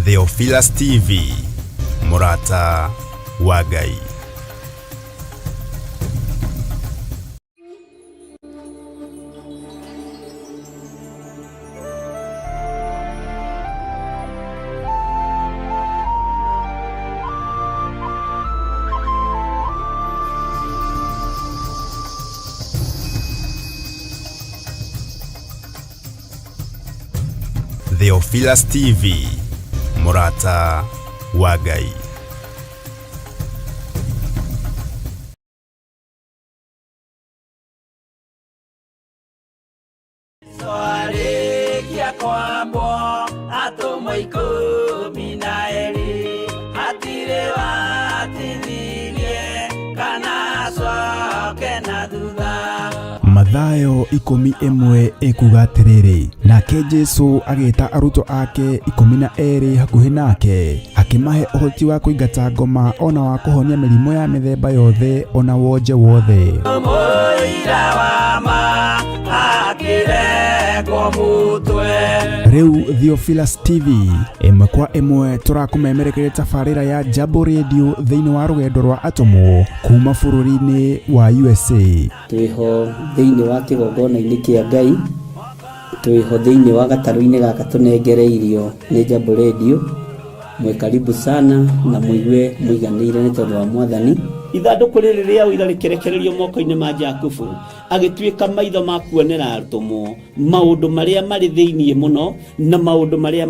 Theophilus TV, mũrata wa Ngai. Theophilus TV, mũrata wa Ngai. Twarĩkia kwambwo atũmwo 12 hatirĩ watithirie kana acoke na thutha. Mathayo 11 ĩkuga atĩrĩrĩ, nake Jesu agĩta arutwo ake 12 hakuhĩ nake, akĩmahe ũhoti wa kũingata ngoma ona wa kũhonia mĩrimũ ya mĩthemba yothe ona wonje wothe. Mũira wa ma akĩrekwo mũtwe. Rĩu Theophilus TV ĩmwe kwa ĩmwe tũrakũmemerekeria tabarĩra ya Jambo Radio thĩinĩ wa rũgendo rwa atũmwo kuma bũrũri-inĩ wa USA. Twĩho thĩinĩ wa kĩgongona-inĩ kĩa Ngai, twĩho thĩinĩ wa gatarũ-inĩ gaka tũnengereirio nĩ Jambo Radio. Mwĩ karibu sana na mũigue mũiganĩire nĩ tondũ wa Mwathani. Ithandũkũ rĩrĩ rĩa ũira rĩkĩrekererio moko-inĩ ma Jakubu, agĩtuĩka maitho ma kuonera atũmwo maũndũ marĩa marĩ thĩinĩ mũno na maũndũ marĩa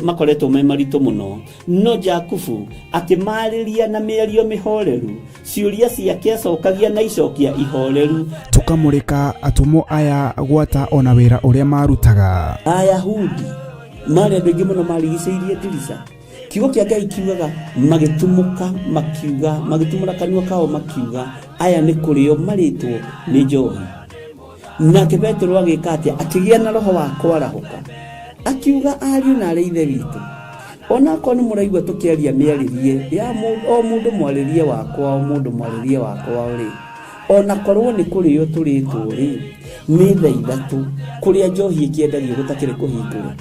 makoretwo me maritũ mũno. No Jakubu akĩmarĩria na mĩario mĩhoreru, ciũria ciake acokagia na icokia ihoreru. Tũkamũrĩka atũmwo aya gwata ona wĩra ũrĩa marutaga. Ayahudi marĩ andũ aingĩ mũno marigicĩirie ndirica. Kiugo kĩa Ngai kiugaga magĩtumũka makiuga, magĩtumũra kanua kao makiuga, aya nĩ kũrĩo marĩtwo nĩ njohi. Nake Petero agĩka atĩa? Akĩgĩa na roho wa kwarahũka, akiuga, ariũ na arĩ ithe witũ, onakorwo nĩ mũraigua tũkĩaria mĩarĩrie ya o mũndũ mwarĩrie wakwa, o mũndũ mwarĩrie wakwa rĩ, onakorwo nĩ kũrĩo tũrĩtwo rĩ, nĩ thaa ithatũ kũrĩa njohi ĩkĩendagio gũtakĩrĩ kũhingũre,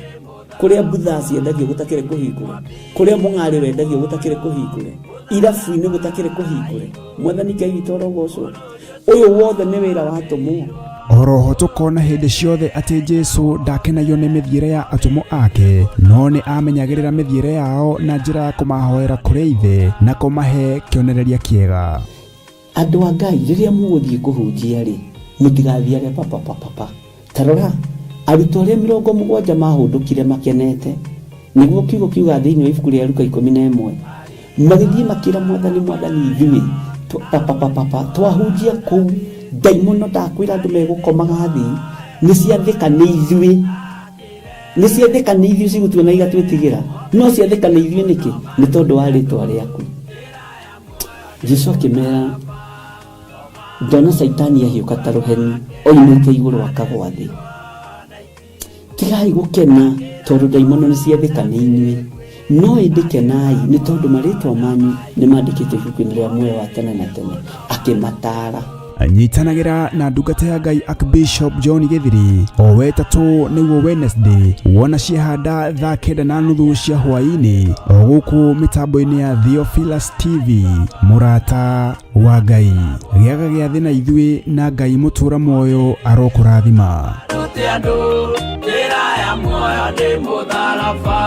kũrĩa mbutha ciendagio gũtakĩrĩ kũhingũre, kũrĩa mũng'arĩ wendagio gũtakĩrĩ kũhingũre, irabu-inĩ gũtakĩrĩ kũhingũre. Mwathani Ngai witũ arogocwo. Ũyũ wothe nĩ wĩra wa atũmwo. Oroho tũkona hĩndĩ ciothe atĩ Jesu ndakenagio nĩ mĩthiĩre ya atũmwo ake, no nĩ amenyagĩrĩra mĩthiĩre yao na njĩra ya kũmahoera kũrĩ Ithe na kũmahe kĩonereria kĩega. Andũ a Ngai, rĩrĩa mũgũthiĩ kũhunjia rĩ, mũtigathiage papapapapa. Ta rora, arutwo arĩa 70 mahũndũkire makenete, nĩguo kiugo kiugaga thĩinĩ wa ibuku rĩa Luka 11, magĩthiĩ makĩra Mwathani, Mwathani, ithuĩ papapapapa twahunjia kũu, ndaimono ndakwĩra andũ megũkomaga thĩ, nĩ ciathĩka nĩ ithuĩ, nĩ ciathĩka nĩ ithuĩ cigũtuona igatwĩtigĩra, no ciathĩka nĩ ithuĩ nĩkĩ? Nĩ tondũ wa rĩtwa rĩaku. Jesu akĩmera, ndona Caitani ahiũka ta rũheni oimĩte igũrũ akagwa thĩ. Tigai gũkena tondũ ndaimono nĩ ciathĩka nĩ inyuĩ, no ĩndĩ kenai nĩ tondũ marĩtwa manyu nĩ mandĩkĩtwo ibuku-inĩ rĩa muoyo wa tene na tene. Akĩmataara. Nyitanagĩra na ndungata ya Ngai Archbishop John Gĩthiri o wetatũ nĩguo Wednesday wona ciahanda thaa 9:30 cia hwaĩ-inĩ o gũkũ mĩtambo-inĩ ya Theophilus TV, mũrata wa Ngai. Gĩaga gĩathĩ na ithuĩ na Ngai mũtũra muoyo arokũrathima. Rute andũ njĩra ya muoyo nĩ mũtharaba.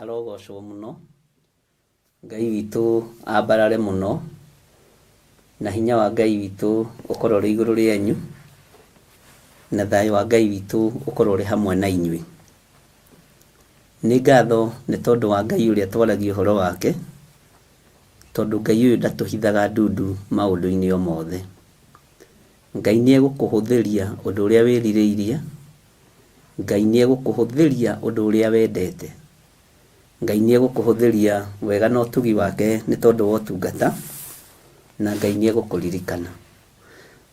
Arogocwo mũno Ngai witũ ambarare mũno, na hinya wa Ngai witũ ũkorwo ũrĩ igũrũ rĩanyu, na thayũ wa Ngai witũ ũkorwo ũrĩ hamwe na inyuĩ. Nĩ ngatho nĩ tondũ wa Ngai ũrĩa twaragia ũhoro wake, tondũ Ngai ũyũ ndatũhithaga ndundu maũndũ-inĩ o mothe. Ngai nĩ egũkũhũthĩria ũndũ ũrĩa wĩrirĩirie, Ngai nĩ egũkũhũthĩria ũndũ ũrĩa wendete, Ngai nĩ egũkũhũthĩria wega na ũtugi wake nĩ tondũ wa ũtungata, na Ngai nĩ egũkũririkana.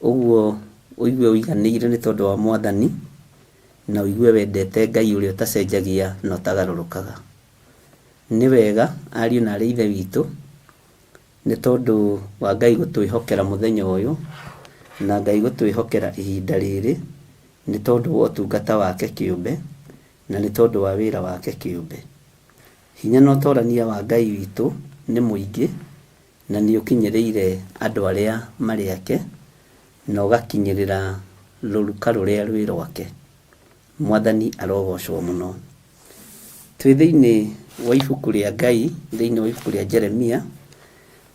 Ũguo ũigue ũiganĩire nĩ tondũ wa Mwathani, Na ũigue wendete Ngai ũrĩa ũtacenjagia na ũtagarũrũkaga. Nĩ wega ariũ na arĩ ithe witũ, nĩ tondũ wa Ngai gũtwĩhokera mũthenya ũyũ, na Ngai gũtwĩhokera ihinda rĩrĩ, nĩ tondũ wa ũtungata wake kĩũmbe, na nĩ tondũ wa wĩra wake kĩũmbe. Hinya na ũtorania wa Ngai witũ nĩ mũingĩ, na nĩ ũkinyĩrĩire andũ arĩa marĩ ake, na ũgakinyĩrĩra rũruka rũrĩa rwĩ rwake. Mwathani arogocwo mũno. Twĩ thĩinĩ wa ibuku rĩa Ngai, thĩinĩ wa ibuku rĩa Jeremia,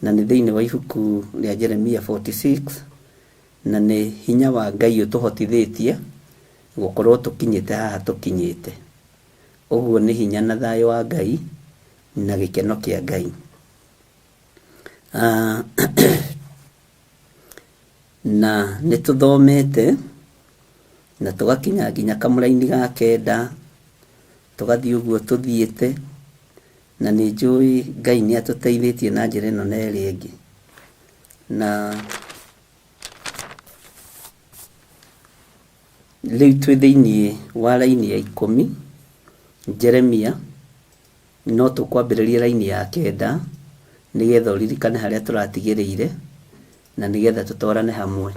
na nĩ thĩinĩ wa ibuku rĩa Jeremia 46, na nĩ hinya wa Ngai ũtũhotithĩtie gũkorwo tũkinyĩte haha tũkinyĩte. Ũguo nĩ hinya na thayũ wa Ngai na gĩkeno kĩa Ngai. Na nĩ tũthomete na tũgakinya nginya kamũraini ga kenda, tũgathiĩ ũguo tũthiĩte, na nĩ njũĩ Ngai nĩ atũteithĩtie na njĩra ĩno na ĩrĩa ĩngĩ. Na rĩu twĩ thĩinĩ wa raini ya 10, Jeremia, no tũkwambĩrĩria raini ya 9, nĩgetha ũririkane harĩa tũratigĩrĩire, na nĩgetha tũtwarane hamwe.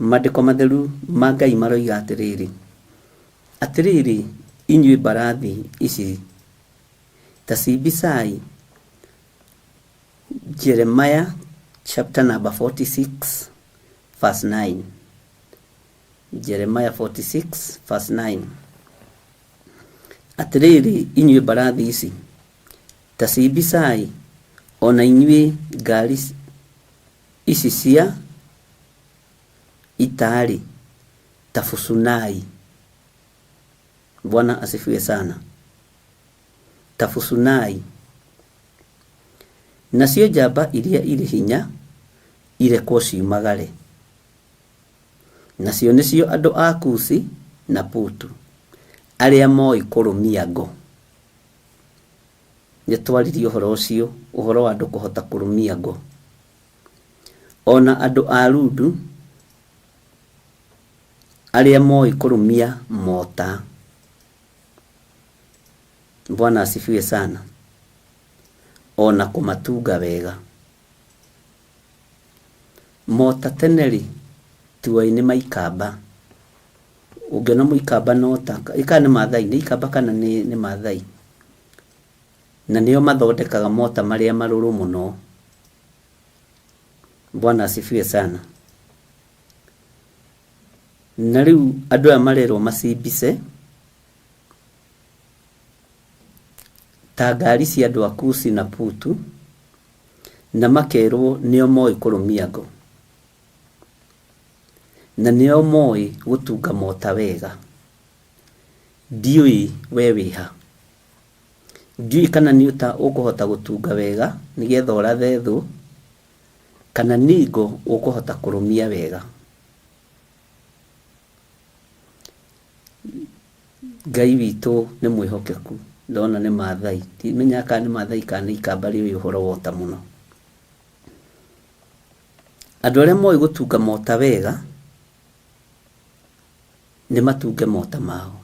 Maandĩko matheru ma Ngai maroiga atĩrĩrĩ, atĩrĩrĩ inyuĩ mbarathi ici, ta cimbicai. Jeremiah chapter number 46 verse 9. Jeremiah 46 verse 9. Atĩrĩrĩ inyuĩ mbarathi ici, ta cimbicai, ona inyuĩ ngari ici cia ita-rĩ, ta bucunai. Bwana asifiwe sana. Ta bucunai. Nacio njamba iria irĩ hinya irekwo ciumagare. Nacio nĩcio andũ a Kusi na Putu, arĩa moĩ kũrũmia ngo. Nĩ twaririe ũhoro ũcio, ũhoro wa andũ kũhota kũrũmia ngo. Ona andũ a Ludu, arĩa moĩ kũrũmia mota. Bwana asifiwe sana. Ona kũmatunga wega. Mota tene rĩ, tuoĩ nĩ maikamba. Ũngĩona mũikamba na ũta, kana nĩ Maathai, nĩ ikamba kana nĩ Maathai. Na nĩo mathondekaga mota marĩa marũrũ mũno. Bwana asifiwe sana. Na rĩu andũ aya marerwo macimbice ta ngari cia andũ a Kusi na Putu, na makerwo nĩo moĩ kũrũmia ngo, na nĩo moĩ gũtunga mota wega. Ndiũĩ we wĩha, ndiũĩ kana nĩ ũta ũkũhota gũtunga wega nĩgetha ũrathe thũ, kana nĩ ngo ũkũhota kũrũmia wega. Ngai witũ nĩ mwĩhokeku, ndona nĩ Maathai, ndimenyaga kana nĩ Maathai kana nĩ ikamba rĩũĩ ũhoro wa ũta mũno. Andũ arĩa moĩ gũtunga mota wega, nĩ matunge mota mao.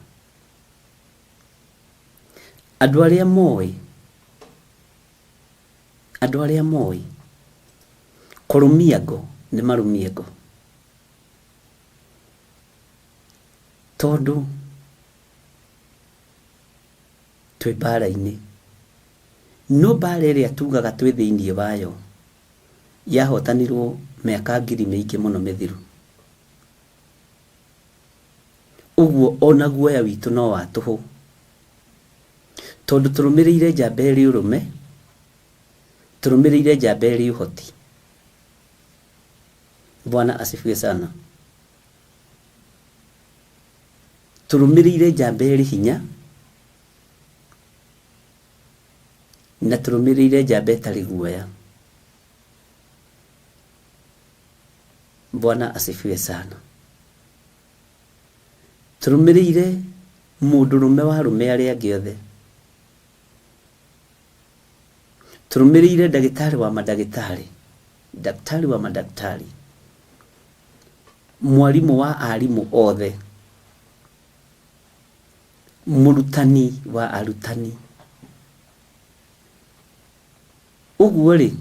Andũ arĩa moĩ, andũ arĩa moĩ kũrũmia ngo, nĩ marũmie ngo. Tondũ twĩ mbara-inĩ, no mbara ĩrĩa tugaga twĩ thĩinĩ wayo yahotanirwo mĩaka ngiri mĩingĩ mũno mĩthiru. Ũguo ona guoya witũ no wa tũhũ, tondũ tũrũmĩrĩire njamba ĩrĩ ũrũme, tũrũmĩrĩire njamba ĩrĩ ũhoti. Bwana asifiwe sana. Tũrũmĩrĩire njamba ĩrĩ hinya, na tũrũmĩrĩire njamba ĩtarĩ guoya. Bwana asifiwe sana. Tũrũmĩrĩire mũndũrũme wa arũme arĩa angĩ othe. Tũrũmĩrĩire ndagĩtarĩ wa mandagĩtarĩ, daktari wa madaktari, mwarimũ wa arimũ othe. Mũrutani wa arutani. Ũguo rĩ,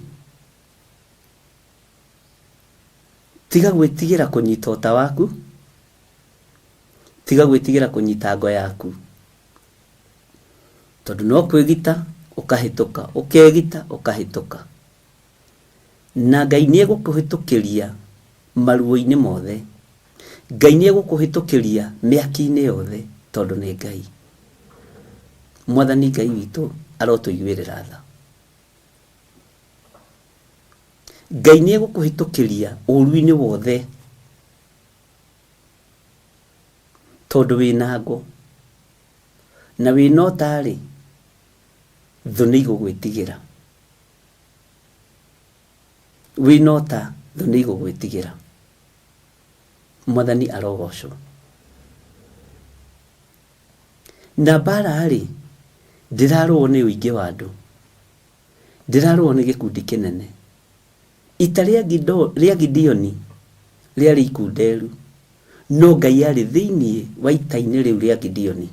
tiga gwĩtigĩra kũnyita ũta waku, tiga gwĩtigĩra kũnyita ngo yaku, tondũ no kwĩgita ũkahĩtũka, ũkegita ũkahĩtũka. Na Ngai nĩ egũkũhĩtũkĩria maruo-inĩ mothe. Ngai nĩ egũkũhĩtũkĩria mĩaki-inĩ yothe tondũ nĩ Ngai. Mwathani Ngai witũ arotũiguĩrĩra tha. Ngai nĩ egũkũhĩtũkĩria ũru-inĩ wothe tondũ wĩna ngo na wĩna ũta-rĩ, thũ nĩ igũgwĩtigĩra. Wĩna ũta, thũ nĩ igũgwĩtigĩra. Mwathani arogocwo. Na mbara-rĩ, ndĩrarũo nĩ ũingĩ wa andũ, ndĩrarũo nĩ gĩkundi kĩnene. Ita rĩa Gideoni rĩarĩ ikunderu, no Ngai arĩ thĩinĩ wa ita-inĩ rĩu rĩa Gideoni.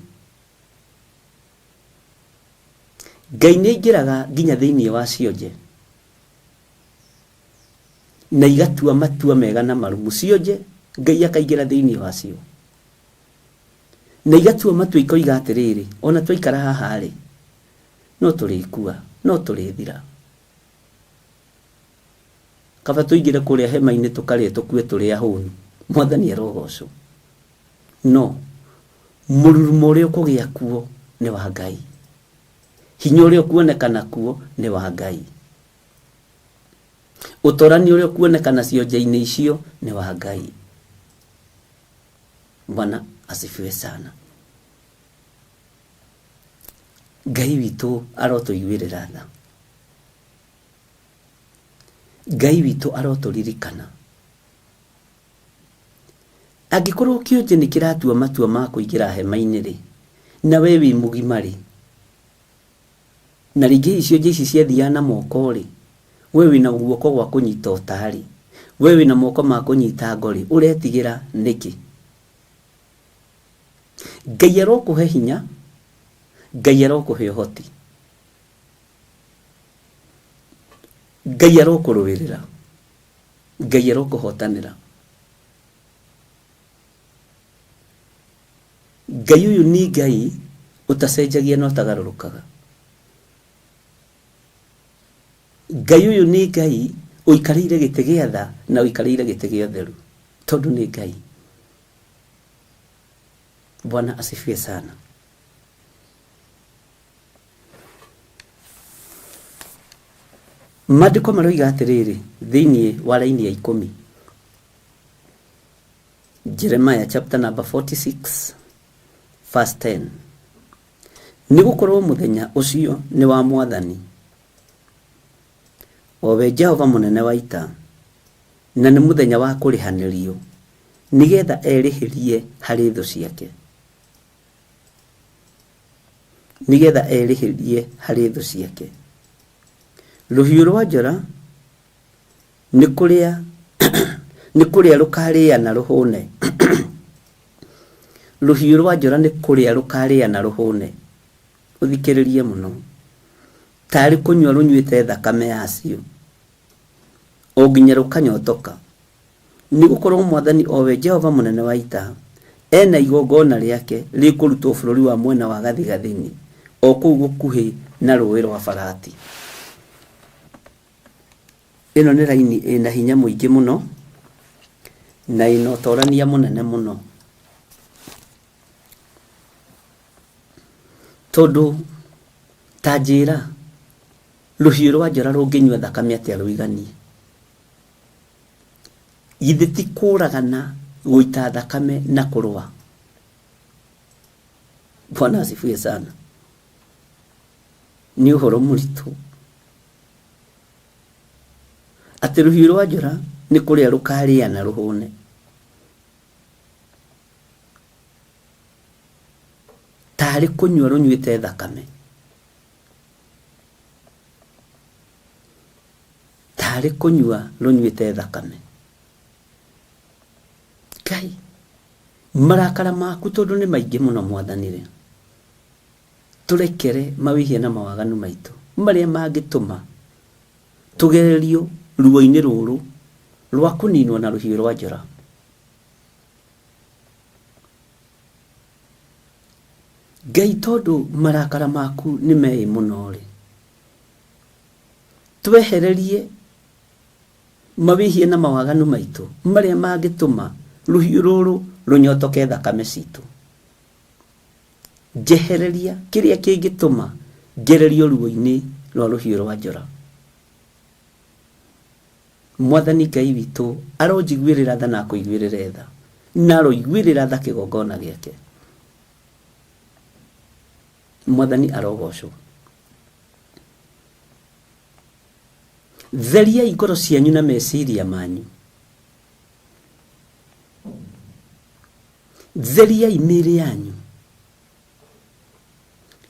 Ngai nĩ aingĩraga nginya thĩinĩ wa cionje na igatua matua mega na marumu. Cionje Ngai akaingĩra thĩinĩ wacio na igatua matua ikoiga atĩrĩrĩ, ona twaikara haha rĩ, no tũrĩkua, no tũrĩthira. Kaba tũingĩre kũrĩa hema-inĩ tũkarĩe tũkue tũrĩ ahũnu. Mwathani arogocwo. No mũrurumo ũrĩa ũkũgĩa kuo nĩ wa Ngai. Hinya ũrĩa ũkuonekana kuo nĩ wa Ngai. Ũtorani ũrĩa ũkuonekana cionje-inĩ icio nĩ wa Ngai. Bwana asifiwe sana. Ngai witũ arotũiguĩrĩra tha. Ngai witũ arotũririkana. Angĩkorwo kĩonje nĩ kĩratua matua ma kũingĩra hema-inĩ rĩ, na we wĩ mũgima-rĩ, na rĩngĩ hihi cionje ici ciathiaga na moko-rĩ, we wĩna guoko gwa kũnyita ũta-rĩ, we wĩna moko ma kũnyita ngo-rĩ, ũretigĩra nĩkĩ? Ngai arokũhe hinya, Ngai arokũhe ũhoti, Ngai arokũrũĩrĩra. Ngai arokũhotanĩra. Ngai ũyũ ni Ngai ũtacenjagia na ũtagarũrũkaga. Ngai ũyũ nĩ Ngai ũikarĩire gĩtĩ gĩa tha na ũikarĩire gĩtĩ gĩa ũtheru tondũ nĩ Ngai. Bwana asifiwe sana. Maandĩko maroiga atĩrĩrĩ thĩinĩ wa raini ya ikũmi, Jeremiah chapter number 46 verse 10, nĩ gũkorwo mũthenya ũcio nĩ wa Mwathani, o we Jehova mũnene wa ita, na nĩ mũthenya wa kũrĩhanĩrio, nĩgetha erĩhĩrie harĩ thũ ciake. Nĩgetha erĩhĩrie harĩ thũ ciake. Rũhiũ rwa njora nĩ kũrĩa nĩ kũrĩa rũkarĩa na rũhũne. Rũhiũ rwa njora nĩ kũrĩa rũkarĩa na rũhũne. Ũthikĩrĩrie mũno. Tarĩ kũnyua rũnyuĩte thakame yacio, o nginya rũkanyotoka. Nĩ gũkorũo Mwathani, o we Jehova Mũnene wa Ita, e na igongona rĩake rĩkũrutwo bũrũri wa mwena wa gathigathini, o kũu gũkuhĩ na rũũĩ rwa Farati. Ĩno nĩ raini ĩna hinya mũingĩ mũno na ĩna ũtorania mũnene mũno, tondũ ta njĩra, rũhiũ rwa njora rũngĩnyua thakame atĩa rũiganie? Githĩ ti kũragana, gũita thakame na kũrũa? Bwana asifiwe sana. Nĩ ũhoro mũritũ atĩ rũhiũ rwa njora nĩ kũrĩa rũkarĩa na rũhũne. Tarĩ kũnyua rũnyuĩte thakame. Tarĩ kũnyua rũnyuĩte thakame. Ngai, marakara maku tondũ nĩ maingĩ mũno Mwathani rĩ, Tũrekere mawĩhia na mawaganu maitũ marĩa mangĩtũma tũgererio ruo-inĩ rũrũ rwa kũninwo na rũhiũ rwa njora. Ngai tondũ marakara maku nĩ meĩ mũno-rĩ, twehererie mawĩhia na mawaganu maitũ marĩa mangĩtũma rũhiũ rũrũ rũnyotoke thakame citũ. Njehereria kĩrĩa kĩngĩtũma ngererio ruo-inĩ rwa rũhiũ rwa njora. Mwathani Ngai witũ aronjiguĩrĩra tha na akũiguĩrĩre tha, na aroiguĩrĩra tha kĩgongona gĩake. Mwathani arogocwo. Theriai ngoro cianyu na meciria manyu. Theriai mĩĩrĩ yanyu.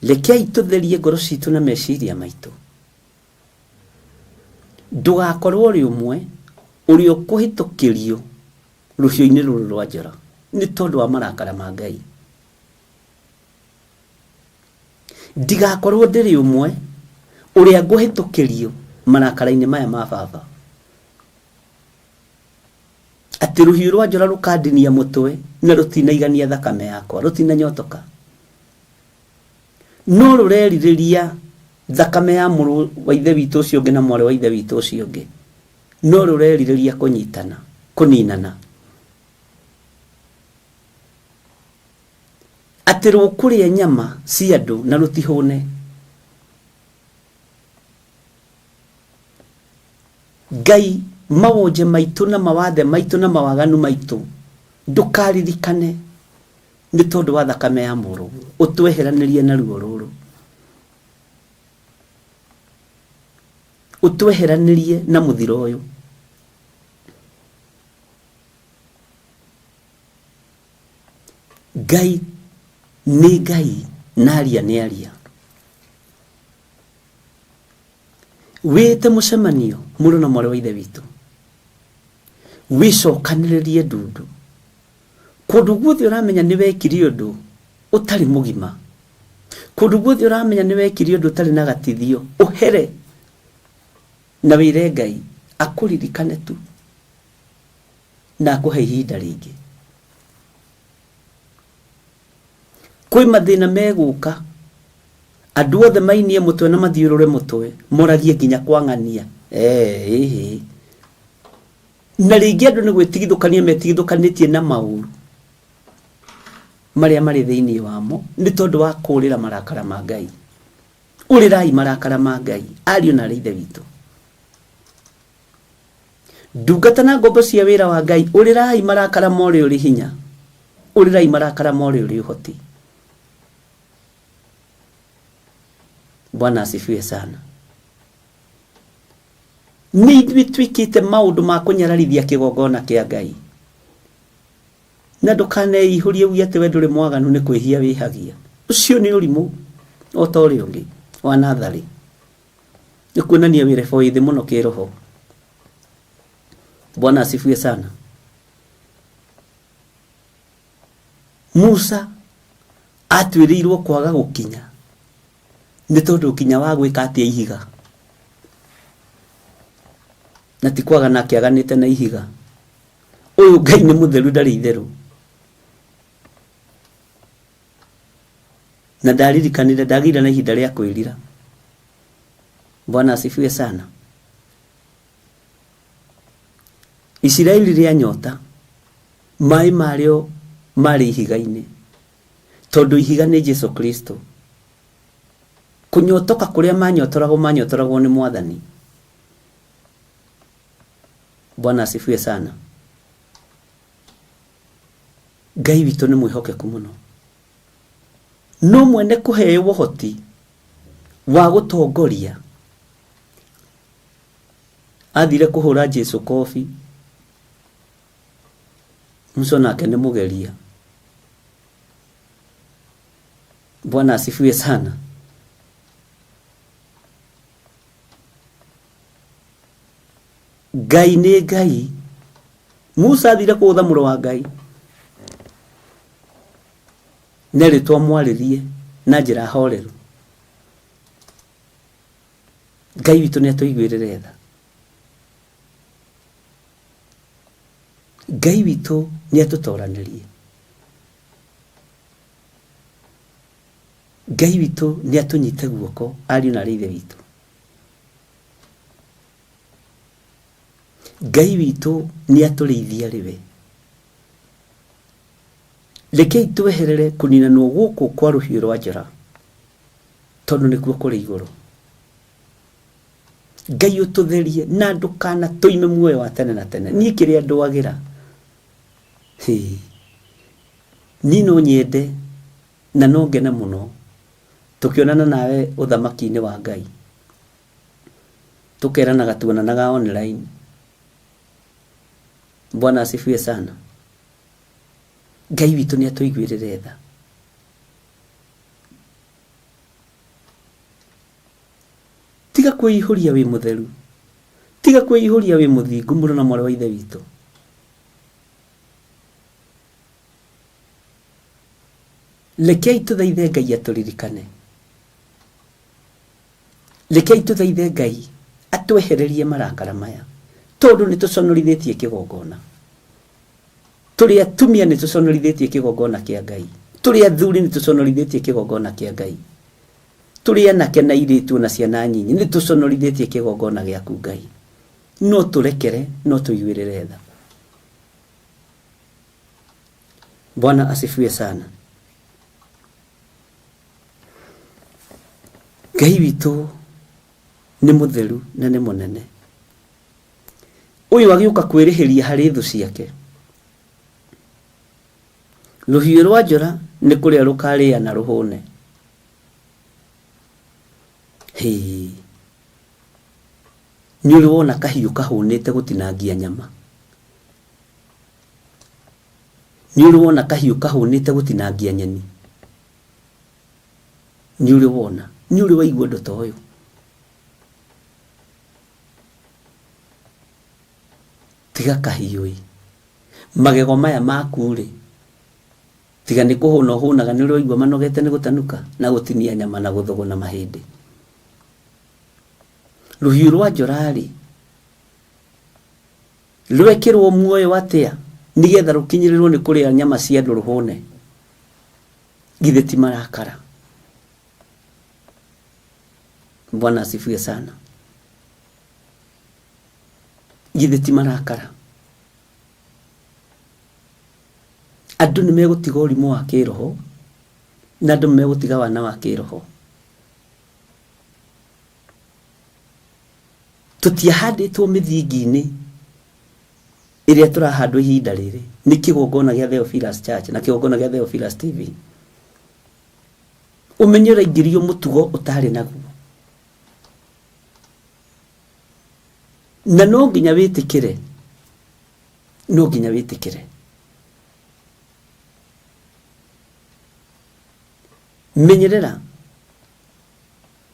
Rekei tũtherie ngoro citũ na meciria maitũ. Ndũgakorwo ũrĩ ũmwe ũrĩa ũkũhĩtũkĩrio rũhiũ-inĩ rũrũ rwa njora nĩ tondũ wa marakara ma Ngai. Ndigakorwo ndĩrĩ ũmwe ũrĩa ngũhĩtũkĩrio marakara-inĩ maya ma baba. Atĩ rũhiũ rwa njora rũkandinia mũtwe na rũtinaigania thakame yakwa, rũtinanyotoka. No rũrerirĩria thakame ya mũrũ wa ithe witũ ũcio ũngĩ na mwarĩ wa ithe witũ ũcio ũngĩ. No rũrerirĩria kũnyitana, kũninana. Atĩ rũkũrĩa nyama cia andũ na rũtihũne. Ngai mawonje maitũ na mawathe maitũ na mawaganu maitũ ndũkaririkane nĩ tondũ wa thakame ya mũrũguo ũtweheranĩrie na ruo rũrũ ũtweheranĩrie na mũthiro ũyũ. Ngai nĩ Ngai na aria nĩ aria. Wĩte mũcemanio mũrũ na mwarĩ wa ithe witũ, wĩcokanĩrĩrie ndundu kũndũ guothe ũramenya nĩ wekire ũndũ ũtarĩ mũgima, kũndũ guothe ũramenya nĩ wekire ũndũ ũtarĩ na gatithio, ũhere na wĩre Ngai akũririkane tu na akũhe ihinda rĩngĩ. Kwĩ mathĩna megũka, andũ othe mainie mũtwe na mathiũrũre mũtwe, moragie nginya kwa ng'ania. Eh, ĩhĩ. Na rĩngĩ andũ nĩ gwĩtigithũkania metigithũkanĩtie na maũru marĩa marĩ thĩinĩ wamo nĩ tondũ wa kũũrĩra marakara ma Ngai. Ũrĩrai marakara ma Ngai, ariũ na arĩ ithe witũ. Ndungata na ngombo cia wĩra wa Ngai, ũrĩrai marakara ma ũrĩa ũrĩ hinya, ũrĩrai marakara ma ũrĩa ũrĩ ũhoti. Bwana asifiwe sana. Nĩ ithuĩ twĩkĩte maũndũ ma kũnyararithia kĩgongona kĩa Ngai. Na ndũkaneihũrie uge atĩ we ndũrĩ mwaganu nĩ kwĩhia wĩhagia. Ũcio nĩ ũrimũ o ta ũrĩa ũngĩ wa natharĩ. Nĩ kuonania wĩ level ĩ thĩ mũno kĩroho. Bwana asifiwe sana. Musa atuĩrĩirwo kwaga gũkinya nĩ tondũ kinya wa gwĩka atĩa ihiga na ti kwaga nake aganĩte na ihiga ũyũ Ngai nĩ mũtheru ndarĩ itherũ na ndaririkanire ndagĩire na ihinda rĩa kwĩrira. Bwana asifiwe sana. Isiraeli rĩa nyota maĩ marĩo marĩ ihiga-inĩ tondũ ihiga nĩ Jesu Kristo. Kũnyotoka kũrĩa manyotoragwo manyotoragwo nĩ Mwathani. Bwana asifiwe sana. Ngai witũ nĩ mwĩhokeku mũno. No mwene kũheo ũhoti wa gũtongoria athire kũhũra Jesu kobi. Musa nake nĩ mũgeria. Bwana asifiwe sana. Ngai nĩ Ngai. Musa athire kũgũtha mũrũ wa Ngai. Nerĩtwo amwarĩrie na njĩra horeru. Ngai witũ nĩ atũiguĩrĩre tha. Ngai witũ nĩ atũtoranĩrie. Ngai witũ nĩ atũnyite guoko ariũ na arĩ ithe witũ. Ngai witũ nĩ atũrĩithie arĩ we. Rekei tweherere kũninanwo gũkũ kwa rũhiũ rwa njora, tondũ nĩkuo kũrĩ igũrũ. Ngai ũtũtherie na ndũkana tũime muoyo wa tene na tene. Niĩ kĩrĩa ndwagĩra, niĩ no nyende na no ngene mũno tũkĩonana nawe ũthamaki-inĩ wa Ngai, tũkeranaga tuonanaga online. Bwana asifiwe sana. Ngai witũ nĩ atũiguĩrĩre tha. Tiga kwĩihũria wĩ mũtheru, tiga kwĩihũria wĩ mũthingu mũrũ na mwarĩ wa ithe witũ. Rekei tũthaithe Ngai atũririkane. Rekei tũthaithe Ngai atwehererie marakara maya, tondũ nĩ tũconorithĩtie kĩgongona. Tũrĩ atumia nĩ tũconorithĩtie kĩgongona kĩa Ngai. Tũrĩ athuri nĩ tũconorithĩtie kĩgongona kĩa Ngai. Tũrĩ anake na airĩtu na ciana nyinyi nĩ tũconorithĩtie kĩgongona gĩaku Ngai. No tũrekere, no tũiguĩrĩre tha. Bwana asifiwe sana. Ngai witũ nĩ mũtheru na nĩ mũnene. Ũyũ agĩũka kwĩrĩhĩria harĩ thũ ciake. Rũhiũ rwa njora nĩ kũrĩa rũkarĩa na rũhũne. Hĩ. Nĩ ũrĩ wona kahiũ kahũnĩte gũtinangia nyama? Nĩ ũrĩ wona kahiũ kahũnĩte gũtinangia nyeni? Nĩ ũrĩ wona? Nĩ ũrĩ waigua ũndũ ta ũyũ? Tiga kahiũ-ĩ. Magego maya maku-rĩ, tiga nĩ kũhũna ũhũnaga nĩ ũrĩ waigua manogete nĩ gũtanuka na gũtinia nyama na gũthũgũna mahĩndĩ? Rũhiũ rwa njora-rĩ, rwekĩrwo muoyo atĩa nĩgetha rũkinyĩrĩrwo nĩ kũrĩa nyama cia andũ rũhũne? Githĩ ti marakara? Bwana asifiwe sana. Githĩ ti marakara? Andũ nĩ megũtiga ũrimũ wa kĩroho na andũ nĩ megũtiga wana wa kĩroho. Tũtiahandĩtwo mĩthingi-inĩ ĩrĩa tũrahandwo ihinda rĩrĩ nĩ kĩgongona gĩa Theophilus Church na kĩgongona gĩa Theophilus TV. Ũmenye ũraingĩrio mũtugo ũtarĩ naguo. Na no nginya wĩtĩkĩre, no nginya wĩtĩkĩre. Menyerera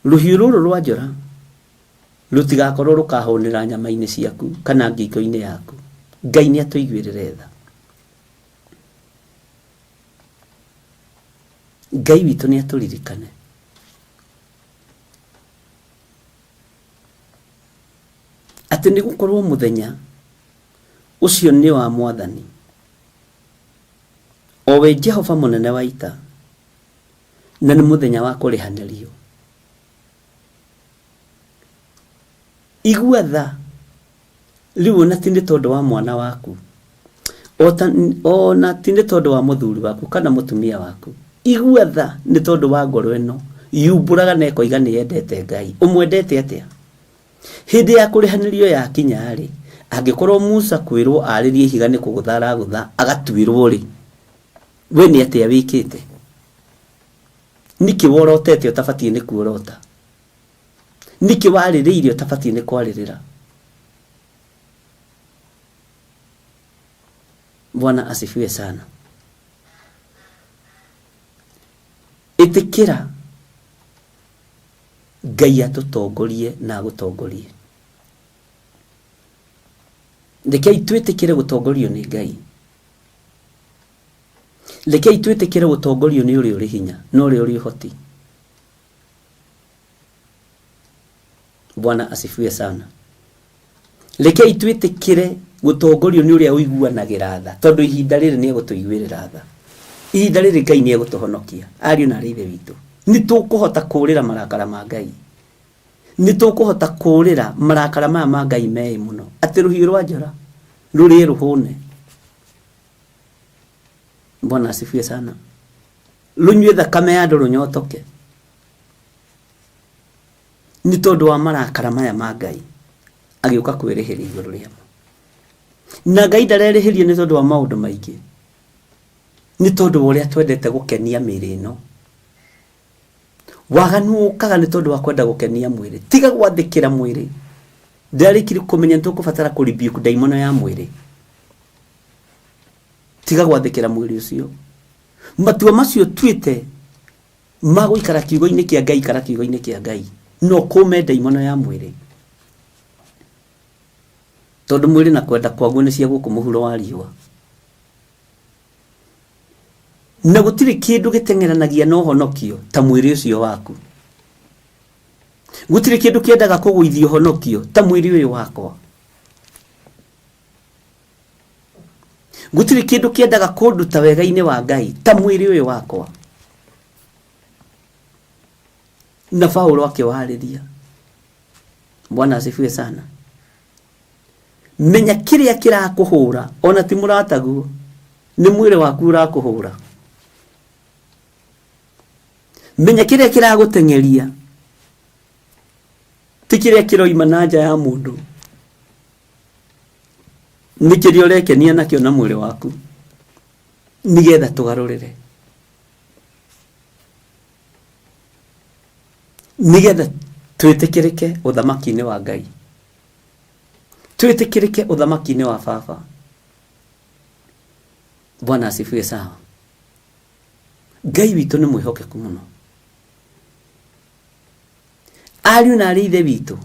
rũhiũ rũrũ rwa njora rũtigakorwo rũkahũnĩra nyama-inĩ ciaku kana ngingo-inĩ yaku. Ngai nĩ atũiguĩrĩre tha. Ngai witũ nĩ atũririkane. Atĩ nĩ gũkorwo mũthenya ũcio nĩ wa Mwathani, o we Jehova mũnene wa ita, na nĩ mũthenya wa kũrĩhanĩrio. Igua tha rĩu ona ti nĩ tondũ wa mwana waku, ona ti nĩ tondũ wa mũthuri waku kana mũtumia waku. Igua tha nĩ tondũ wa ngoro ĩno yumbũraga na ĩkoiga nĩ yendete Ngai. Ũmwendete atĩa? Hĩndĩ ya kũrĩhanĩrio yakinya-rĩ, angĩkorwo Musa kwĩrwo arĩrie ihiga nĩ kũgũtha aragũtha agatuĩrwo-rĩ, we nĩ atĩa wĩkĩte? Nĩkĩ worotete ũtabatiĩ nĩ kuorota? Nĩkĩ warĩrĩire ũtabatiĩ nĩ kwarĩrĩra? Bwana asifiwe sana. Ĩtĩkĩra Ngai atũtongorie na agũtongorie. Rekei twĩtĩkĩre gũtongorio nĩ Ngai. Rekei twĩtĩkĩre gũtongorio nĩ ũrĩa ũrĩ hinya na ũrĩa ũrĩ ũhoti. Bwana asifiwe sana. Rekei twĩtĩkĩre gũtongorio nĩ ũrĩa ũiguanagĩra tha, tondũ ihinda rĩrĩ nĩ egũtũiguĩrĩra tha. Ihinda rĩrĩ Ngai nĩ egũtũhonokia. Ariũ na aarĩ a Ithe witũ, nĩ tũkũhota kũũrĩra marakara ma Ngai. Nĩ tũkũhota kũũrĩra marakara maya ma Ngai meĩ mũno, atĩ rũhiũ rwa njora rũrĩe rũhũne. Bwana asifiwe sana. Rũnyue thakame ya andũ rũnyotoke. Nĩ tondũ wa marakara maya ma Ngai agĩũka kwĩrĩhĩria igũrũ rĩamo. Na Ngai ndarerĩhĩria nĩ tondũ wa maũndũ maingĩ, nĩ tondũ wa ũrĩa twendete gũkenia mĩĩrĩ ĩno. Waganu ũkaga nĩ tondũ wa kwenda gũkenia mwĩrĩ. Tiga gwathĩkĩra mwĩrĩ. Ndĩrarĩkirie kũmenya nĩ tũkũbatara kũ rebuke ndaimono ya mwĩrĩ. Tiga gwathĩkĩra mwĩrĩ ũcio. Matua macio tuĩte ma gũikara kiugo-inĩ kĩa Ngai, ikara kiugo-inĩ kĩa Ngai na ũkũme ndaimono ya mwĩrĩ, tondũ mwĩrĩ na kwenda kwaguo nĩ cia gũkũ mũhuro wa riũa, na gũtirĩ kĩndũ gĩteng'eranagia na ũhonokio ta mwĩrĩ ũcio waku. Gũtirĩ kĩndũ kĩendaga kũgũithia ũhonokio ta mwĩrĩ ũyũ wakwa. Gũtirĩ kĩndũ kĩendaga kũnduta wega-inĩ wa Ngai ta mwĩrĩ ũyũ wakwa. Na Paulo akĩwarĩria. Bwana asifiwe sana. Menya kĩrĩa kĩrakũhũra, ona ti mũrataguo, nĩ mwĩrĩ waku ũrakũhũra. Menya kĩrĩa kĩragũteng'eria, ti kĩrĩa kĩroima na nja ya mũndũ, nĩ kĩrĩa ũrekenia nakĩo na mwĩrĩ waku, nĩgetha tũgarũrĩre, nĩgetha twĩtĩkĩrĩke ũthamaki-inĩ wa Ngai, twĩtĩkĩrĩke ũthamaki-inĩ wa Baba. Bwana asifiwe sawa. Ngai witũ nĩ mwĩhokeku mũno. Ariũ na arĩ ithe witũ,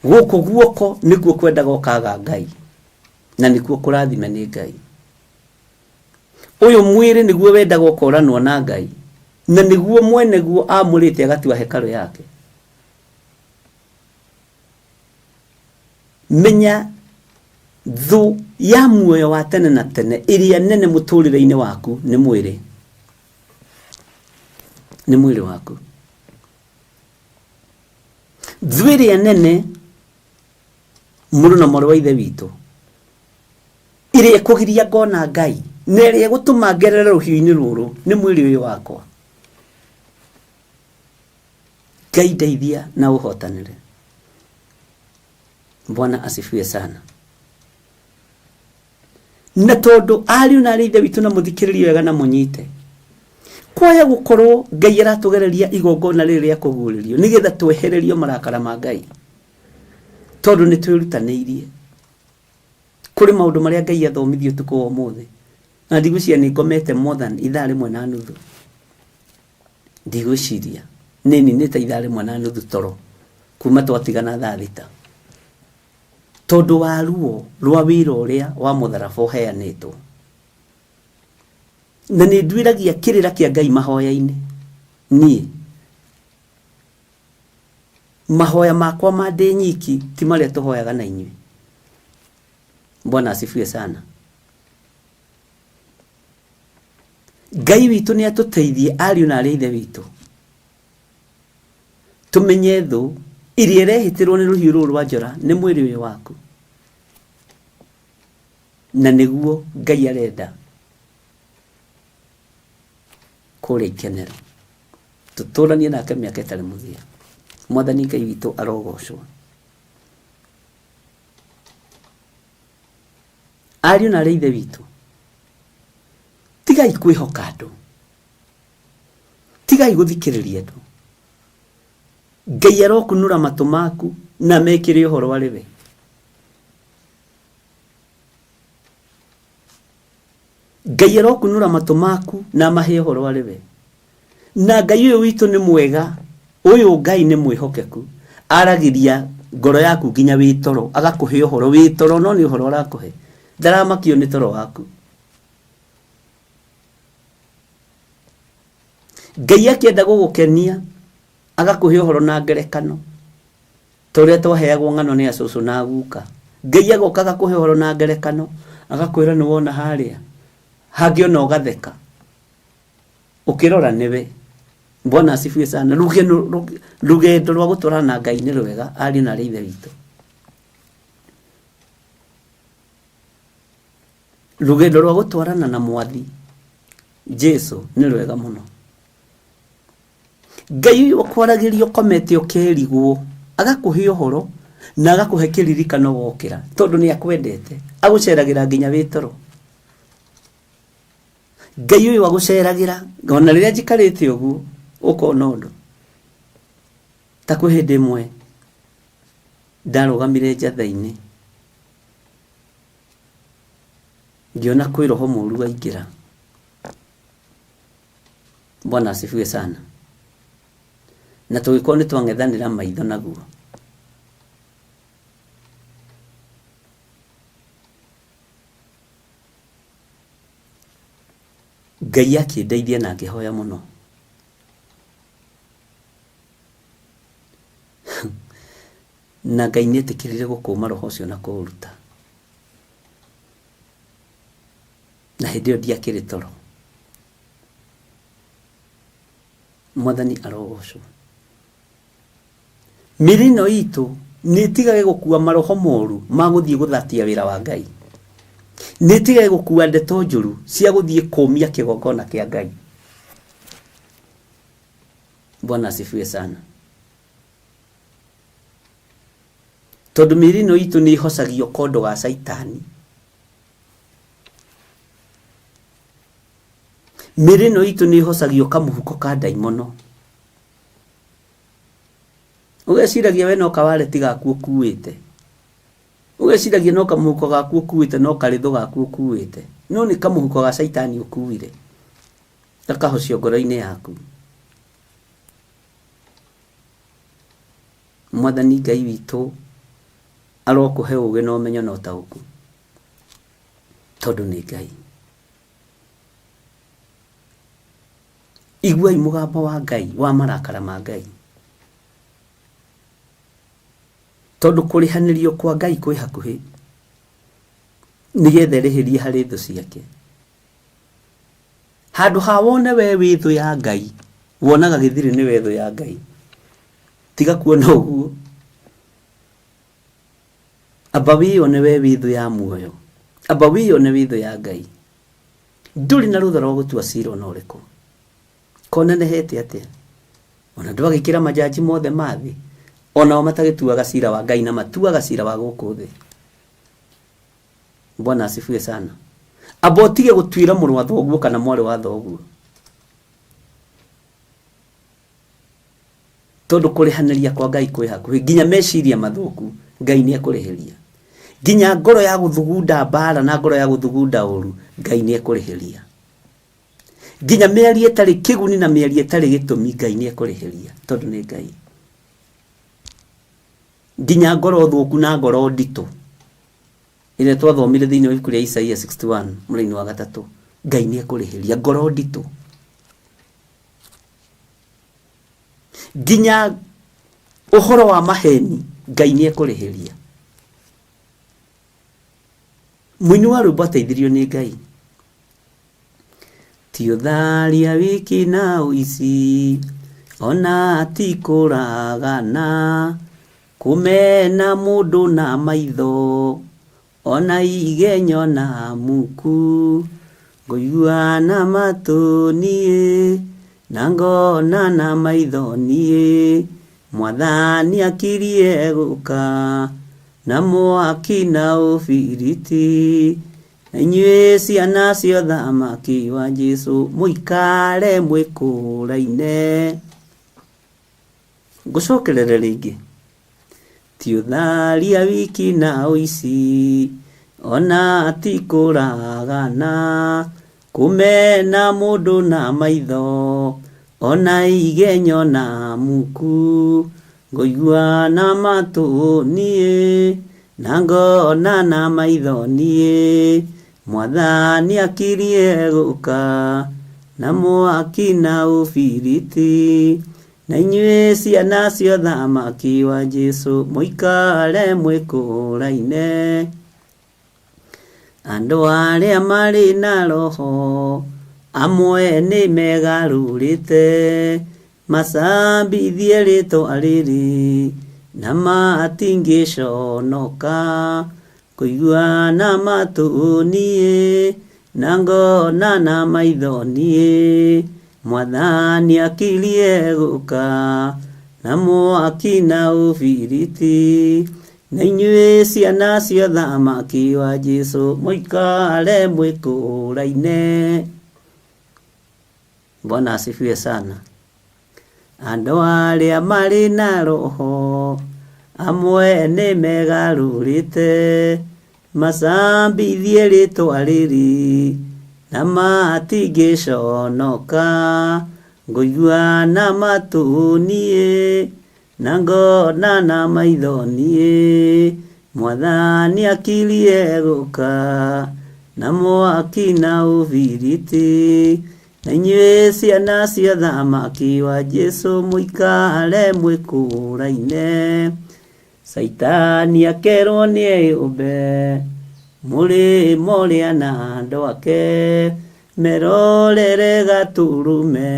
gũkũ guoko nĩkuo kwendaga ũkaga Ngai, na nĩkuo kũrathime nĩ Ngai. Ũyũ mwĩrĩ nĩguo wendaga ũkoranwo na Ngai, na nĩguo mwene guo amũrĩte agatua hekarũ yake. Menya thũ ya muoyo wa tene na tene ĩrĩa nene mũtũrĩre-inĩ waku nĩ mwĩrĩ. Nĩ mwĩrĩ waku. Thũ ĩrĩa nene mũrũ na mwarĩ wa ithe witũ ĩrĩa ĩkũgiria ngona Ngai na ĩrĩa ĩgũtũma ngerere rũhiũ-inĩ rũrũ nĩ mwĩrĩ ũyũ wakwa. Ngai ndeithia na ũhotanĩre. Bwana asifiwe sana. Na tondũ ariũ na arĩ ithe witũ na mũthikĩrĩrie wega na mũnyite, kwaya gũkorwo Ngai aratũgereria igongona rĩrĩ rĩa kũguũrĩrio nĩgetha twehererio marakara ma Ngai, tondũ nĩ twĩrutanĩirie. Kũrĩ maũndũ marĩa Ngai athomithia ũtukũ wa ũmũthĩ, na ndigwĩciria nĩ ngomete more than ithaa rĩmwe na nuthu. Ndigwĩciria nĩ ninĩte ithaa rĩmwe na nuthu toro kuma twatigana thaa thita, tondũ wa ruo rwa wĩra ũrĩa wa mũtharaba ũheanĩtwo. Na nĩ nduĩragia kĩrĩra kĩa Ngai mahoya-inĩ. Niĩ mahoya makwa ma ndĩ nyiki ti marĩa tũhoyaga na inyuĩ. Bwana asifiwe sana. Ngai witũ nĩ atũteithie ariũ na arĩ ithe witũ, tũmenye thũ iria ĩrehĩtĩrwo nĩ rũhiũ rũrũ rwa njora nĩ mwĩrĩ ũyũ waku, na nĩguo Ngai arenda kũrĩa ikenero tũtũranie nake mĩaka ĩtarĩ mũthia. Mwathani Ngai witũ arogocwo. Ariũ na arĩ ithe witũ, tigai kwĩhoka andũ, tigai gũthikĩrĩria andũ. Ngai arokunũra matũ maku na mekĩre ũhoro arĩ we. Ngai arokunũra matũ maku na amahe ũhoro arĩ we. Na Ngai ũyũ witũ nĩ mwega, ũyũ Ngai nĩ mwĩhokeku, aragĩria ngoro yaku nginya wĩ toro, agakũhe ũhoro wĩ toro, no nĩ ũhoro arakũhe, ndaramakio nĩ toro waku. Ngai akĩenda gũgũkenia, agakũhe ũhoro na ngerekano. Ta ũrĩa twaheagwo ng'ano nĩ acũcũ na aguka. Ngai agoka agakũhe ũhoro na ngerekano, agakwĩra nĩ wona harĩa, hangĩ ona ũgatheka. Ũkĩrora nĩwe. Bwana asifiwe sana. Rugendo, rugendo rwa gũtwarana na Ngai nĩ rwega, ariũ na aarĩ a Ithe witũ. Rũgendo rwa gũtwarana na Mwathi Jesu nĩ rwega mũno. Ngai ũyũ ũkwaragĩria ũkomete ũkerigwo, agakũhe ũhoro na agakũhe kĩririkano wokĩra, tondũ nĩ akwendete, agũceragĩra nginya wĩ toro. Ngai ũyũ agũceragĩra ona rĩrĩa njikarĩte ũguo ũkona ũndũ. Ta kwĩ hĩndĩ ĩmwe ndarũgamire njatha-inĩ ngĩona kwĩ roho mũru waingĩra. Bwana asifiwe sana. Na tũgĩkorwo nĩ twang'ethanĩra maitho naguo. Ngai akĩndeithia na ngĩhoya mũno. Na Ngai nĩ etĩkĩrire gũkũma roho ũcio na kũũruta. Na hĩndĩ ĩyo ndiakĩrĩ toro. Mwathani arogocwo. Mĩĩrĩ ĩno itũ nĩ ĩtigage gũkua maroho moru ma gũthiĩ gũthatia wĩra wa Ngai. Nĩ ĩtigage gũkua ndeto njũru cia gũthiĩ kũmia kĩgongona kĩa Ngai. Bwana asifiwe sana. Tondũ mĩĩrĩ ĩno itũ nĩ ĩhocagio kondo ga caitani. Mĩĩrĩ ĩno itũ nĩ ĩhocagio kamũhuko ka ndaimono. Ũgeciragia we no kawareti gaku ũkuĩte. Ũgeciragia no kamũhuko gaku ũkuĩte, no karĩthũ gaku ũkuĩte. No nĩ kamũhuko ga caitani ũkuire. Gakahocio ngoro-inĩ yaku. Mwathani Ngai witũ arokũhe ũgĩ na ũmenyo na ũtaũku, tondũ nĩ Ngai. Iguai mũgambo wa Ngai, wa marakara ma Ngai, tondũ kũrĩhanĩrio kwa Ngai kwĩ hakuhĩ, nĩgetha erĩhĩrie harĩ thũ ciake. Handũ ha wone we wĩ thũ ya Ngai, wonaga gĩthirĩ nĩwe thũ ya Ngai. Tiga kuona ũguo. Amba wĩyone we wĩ thũ ya muoyo. Amba wĩyone wĩ thũ ya Ngai. Ndũrĩ na rũtha rwa gũtua cira ona ũrĩkũ. Konenehete atĩa? Ona ndwagĩkĩra majaji mothe ma thĩ. Onao matagĩtuaga cira wa Ngai na matuaga cira wa gũkũ thĩ. Bwana asifiwe sana. Amba ũtige gũtuĩra mũrũ wa thoguo kana mwarĩ wa thoguo. Tondũ kũrĩhanĩria kwa Ngai kwĩ hakuhĩ, nginya meciria mathũku Ngai nĩ ekũrĩhĩria. Nginya ngoro ya gũthugunda mbara na ngoro ya gũthugunda ũru Ngai nĩ ekũrĩhĩria. Nginya mĩario ĩtarĩ kĩguni na mĩario ĩtarĩ gĩtũmi Ngai nĩ ekũrĩhĩria tondũ nĩ Ngai. Nginya ngoro thũku na ngoro nditũ ĩrĩa twathomire thĩinĩ wa ibuku rĩa Isaia 61 mũraini wa gatatũ, Ngai nĩ ekũrĩhĩria ngoro nditũ. Nginya ũhoro wa maheni Ngai nĩ ekũrĩhĩria. Mũini wa rwĩmbo ateithirio nĩ Ngai. Ti ũtharia wiki na ũici, ona ti kũragana, kũmena mũndũ na maitho, ona igenyo na muku, ngũigua na matũ niĩ, na ngona na maitho niĩ, Mwathani akirie gũka, na mwaki na ũbiriti, na inyuĩ ciana cia ũthamaki wa Jesu, mũikare mwĩkũraine. Ngũcokerere rĩngĩ. Ti ũtharia wiki na ũici, ona ti kũragana, kũmena mũndũ na maitho, ona igenyo na muku, ngũigua na matũ niĩ, na ngona na maitho niĩ, Mwathani akirie gũka, na mwaki na ũbiriti. Na inyuĩ ciana cia ũthamaki wa Jesũ mũikare mwĩkũraine. Andũ arĩa marĩ na roho amwe nĩ megarũrĩte macambithie rĩtwa rĩrĩ na matingĩconoka kũigua na matũ niĩ na ngona na maitho niĩ mwathani akirie gũka na mwaki na ũbiriti. Na inyuĩ ciana cia ũthamaki wa Jesũ mũikare mwĩkũraine. Bwana asifiwe sana. Andũ arĩa marĩ na roho amwe nĩ megarũrĩte macambithie rĩtwa rĩrĩ na matingĩconoka ngũigua na matũ niĩ na ngona na maitho niĩ mwathani akirie gũka na mwaki na ũbiriti. Na inyuĩ ciana cia ũthamaki wa Jesũ mũikare mwĩkũraine. Caitani akerwo nĩ eyũmbe mũrĩmo ũrĩa na andũ ake merorere gatũrũme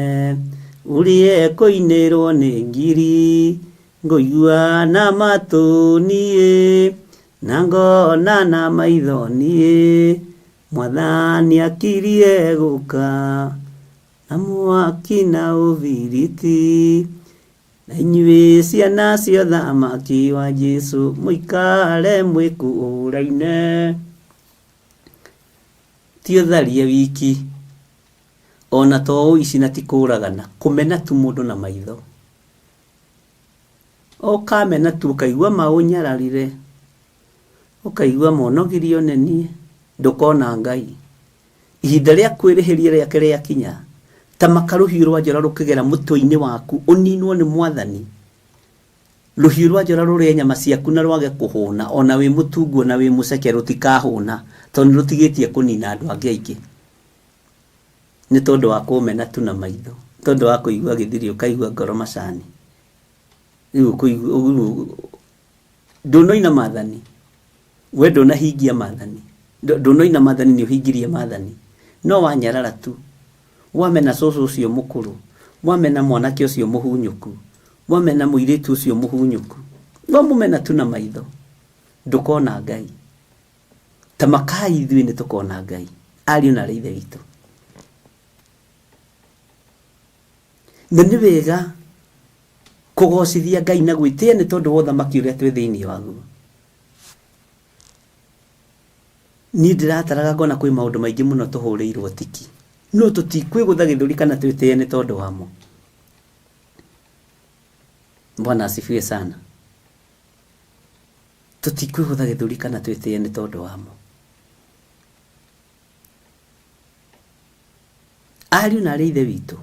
ũrĩa ekũinĩrwo nĩ ngiri ngũigua na matũ niĩ na ngona na maitho niĩ mwathani akirie gũka na mwaki na ũbiriti. Na inyuĩ ciana cia ũthamaki wa Jesũ mũikare mwĩkũraine. Ti ũtharia wiki ona to ũici na ti kũragana kũmena tu mũndũ na maitho ũkamena tu ũkaigua maũnyararire ũkaigua monogirio nĩ niĩ ndũkona Ngai. Ihinda rĩa kwĩrĩhĩria rĩake rĩakinya ta maka rũhiũ rwa njora rũkĩgera mũtwe-inĩ waku ũninwo nĩ mwathani. Rũhiũ rwa njora rũrĩe nyama ciaku na rwage kũhũna ona wĩ mũtungu ona wĩ mũceke rũtikahũna tondũ nĩ rũtigĩtie kũnina andũ angĩ aingĩ nĩ tondũ wa kũmena tu na maitho tondũ wa kũigua gĩthiri ũkaigua ngoro macani. Rĩu ũkũigua ndũnoina maathani we ndũnahingia maathani ndũnoina maathani nĩ ũhingirie maathani no wanyarara tu wamena cũcũ ũcio mũkũrũ wamena mwanake ũcio mũhunyũku wamena mũirĩtu ũcio mũhunyũku wamũmena tu na maitho ndũkona Ngai. Ta makai ithuĩ nĩ tũkona Ngai ariũ na arĩ ithe witũ. Na nĩ wega kũgocithia Ngai na gwĩtĩa nĩ tondũ wa ũthamaki ũrĩa twĩ thĩinĩ waguo. Niĩ ndĩrataraga ngona kwĩ maũndũ maingĩ mũno tũhũrĩirwo tiki no tũtikwĩgũtha gĩthũri kana twĩtĩe nĩ tondũ wamo. Bwana asifiwe sana. Tũtikwĩgũtha gĩthũri kana twĩtĩe nĩ tondũ wamo. Ariũ na arĩ ithe witũ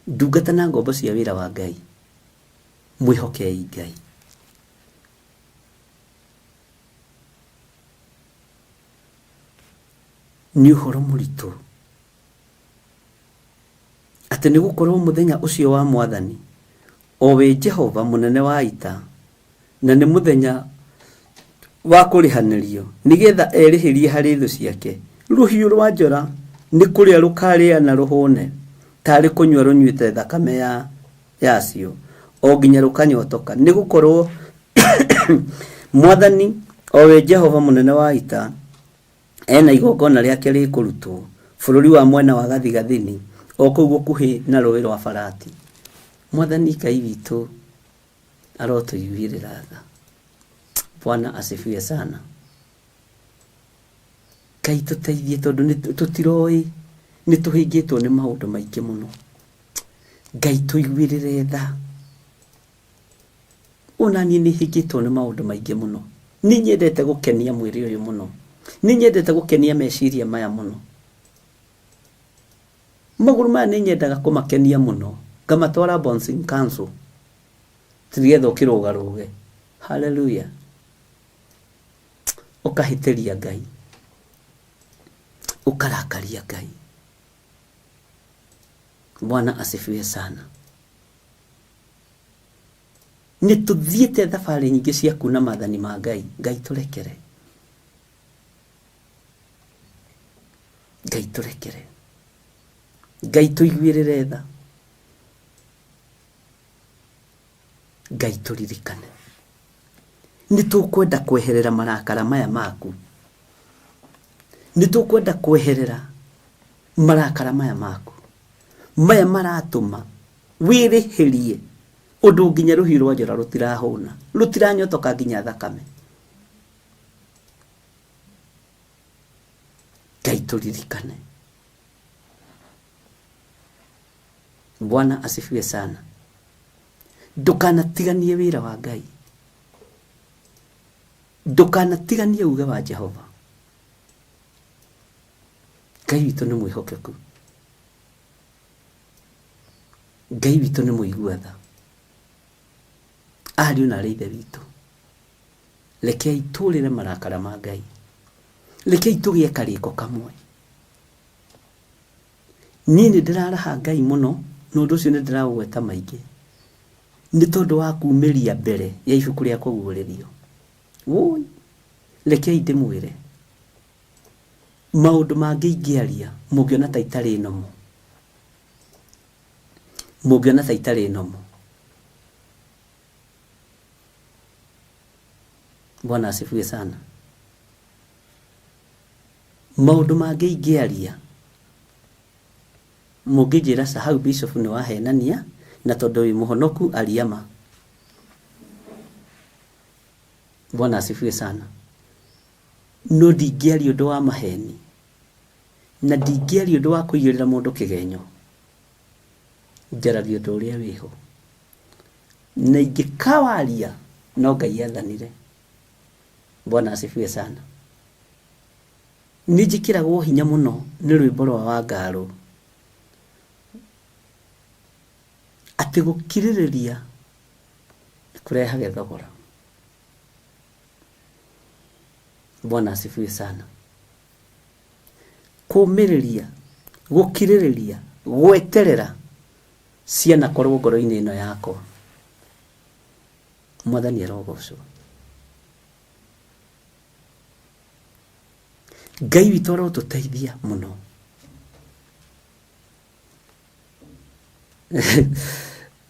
ndungata na ngombo cia wĩra wa Ngai mwĩhokei Ngai. Nĩ ũhoro mũritũ atĩ nĩ gũkorwo mũthenya ũcio wa mwathani o we Jehova mũnene wa ita na nĩ mũthenya wa kũrĩhanĩrio nĩgetha erĩhĩrie harĩ thũ ciake. Rũhiũ rwa njora nĩ kũrĩa rũkarĩa na rũhũne tarĩ kũnyua rũnyuĩte thakame yacio o nginya rũkanyotoka. Nĩ gũkorwo mwathani o we Jehova mũnene wa ita ena igongona rĩake rĩkũrutwo bũrũri wa mwena wa gathigathini o kũu gũkuhĩ na rũĩ rwa Farati. Mwathani Ngai witũ arotũiguĩrĩra tha. Bwana asifiwe sana. Ngai tũteithie tondũ tũtiroĩ nĩ tũhĩngĩtwo nĩ maũndũ maingĩ mũno. Ngai tũiguĩrĩre tha. Ona niĩ nĩ hĩngĩtwo nĩ maũndũ maingĩ mũno. Nĩ nyendete gũkenia mwĩrĩ ũyũ mũno. Nĩ nyendete gũkenia meciria maya mũno. Magũrũ maya nĩ nyendaga kũmakenia mũno. Ngamatwara Bouncing Council nĩgetha ũkĩrũgarũge. Hallelujah. Ũkahĩtĩria Ngai. Ũkarakaria Ngai. Bwana asifiwe sana. Nĩ tũthiĩte thabarĩ nyingĩ cia kuna maathani ma Ngai. Ngai tũrekere. Ngai tũrekere. Ngai tũiguĩrĩre tha. Ngai tũririkane. Nĩ tũkwenda kweherera marakara maya maku. Nĩ tũkwenda kweherera marakara maya maku. Maya maratũma wĩrĩhĩrie ũndũ nginya rũhiũ rwa njora rũtirahũna, rũtiranyotoka nginya thakame. Ngai tũririkane. Bwana asifiwe sana. Ndũkanatiganie wĩra wa Ngai. Ndũkanatiganie uge wa Jehova. Ngai witũ nĩ mwĩhokeku. Ngai witũ nĩ mũigua tha. Ariũ na arĩ ithe witũ, rekei tũrĩre marakara ma Ngai. Rekei tũgĩe karĩko kamwe. Niĩ nĩ ndĩraraha Ngai mũno, na ũndũ ũcio nĩ ndĩraũgweta maingĩ, nĩ tondũ wa kumĩria mbere ya ibuku rĩa kũguũrĩrio. Wũi, rekei ndĩmwĩre, maũndũ mangĩ ingĩaria mũngĩona ta itarĩ nomo. Mũngĩona ta itarĩ nomo. Bwana asifiwe sana. Maũndũ mangĩ ingĩaria mũngĩnjĩra sahau bishop nĩ wahenania na tondũ wĩ mũhonoku aria ma. Bwana asifiwe sana. No ndingĩaria ũndũ wa maheni na ndingĩaria ũndũ wa kũigĩrĩra mũndũ kĩgenyo. Njaragia ũndũ ũrĩa wĩho. Na ingĩkawaria no Ngai athanire. Bwana asifiwe sana. Nĩ njĩkĩragwo hinya mũno nĩ rwĩmbo rwa Wangarũ atĩ gũkirĩrĩria nĩ kũrehage thogora. Bwana asifiwe sana. Kũmĩrĩria, gũkirĩrĩria, gweterera cianakorwo ngoro-inĩ ĩno yakwa. Mwathani arogocwo. Ngai witũ arotũteithia mũno.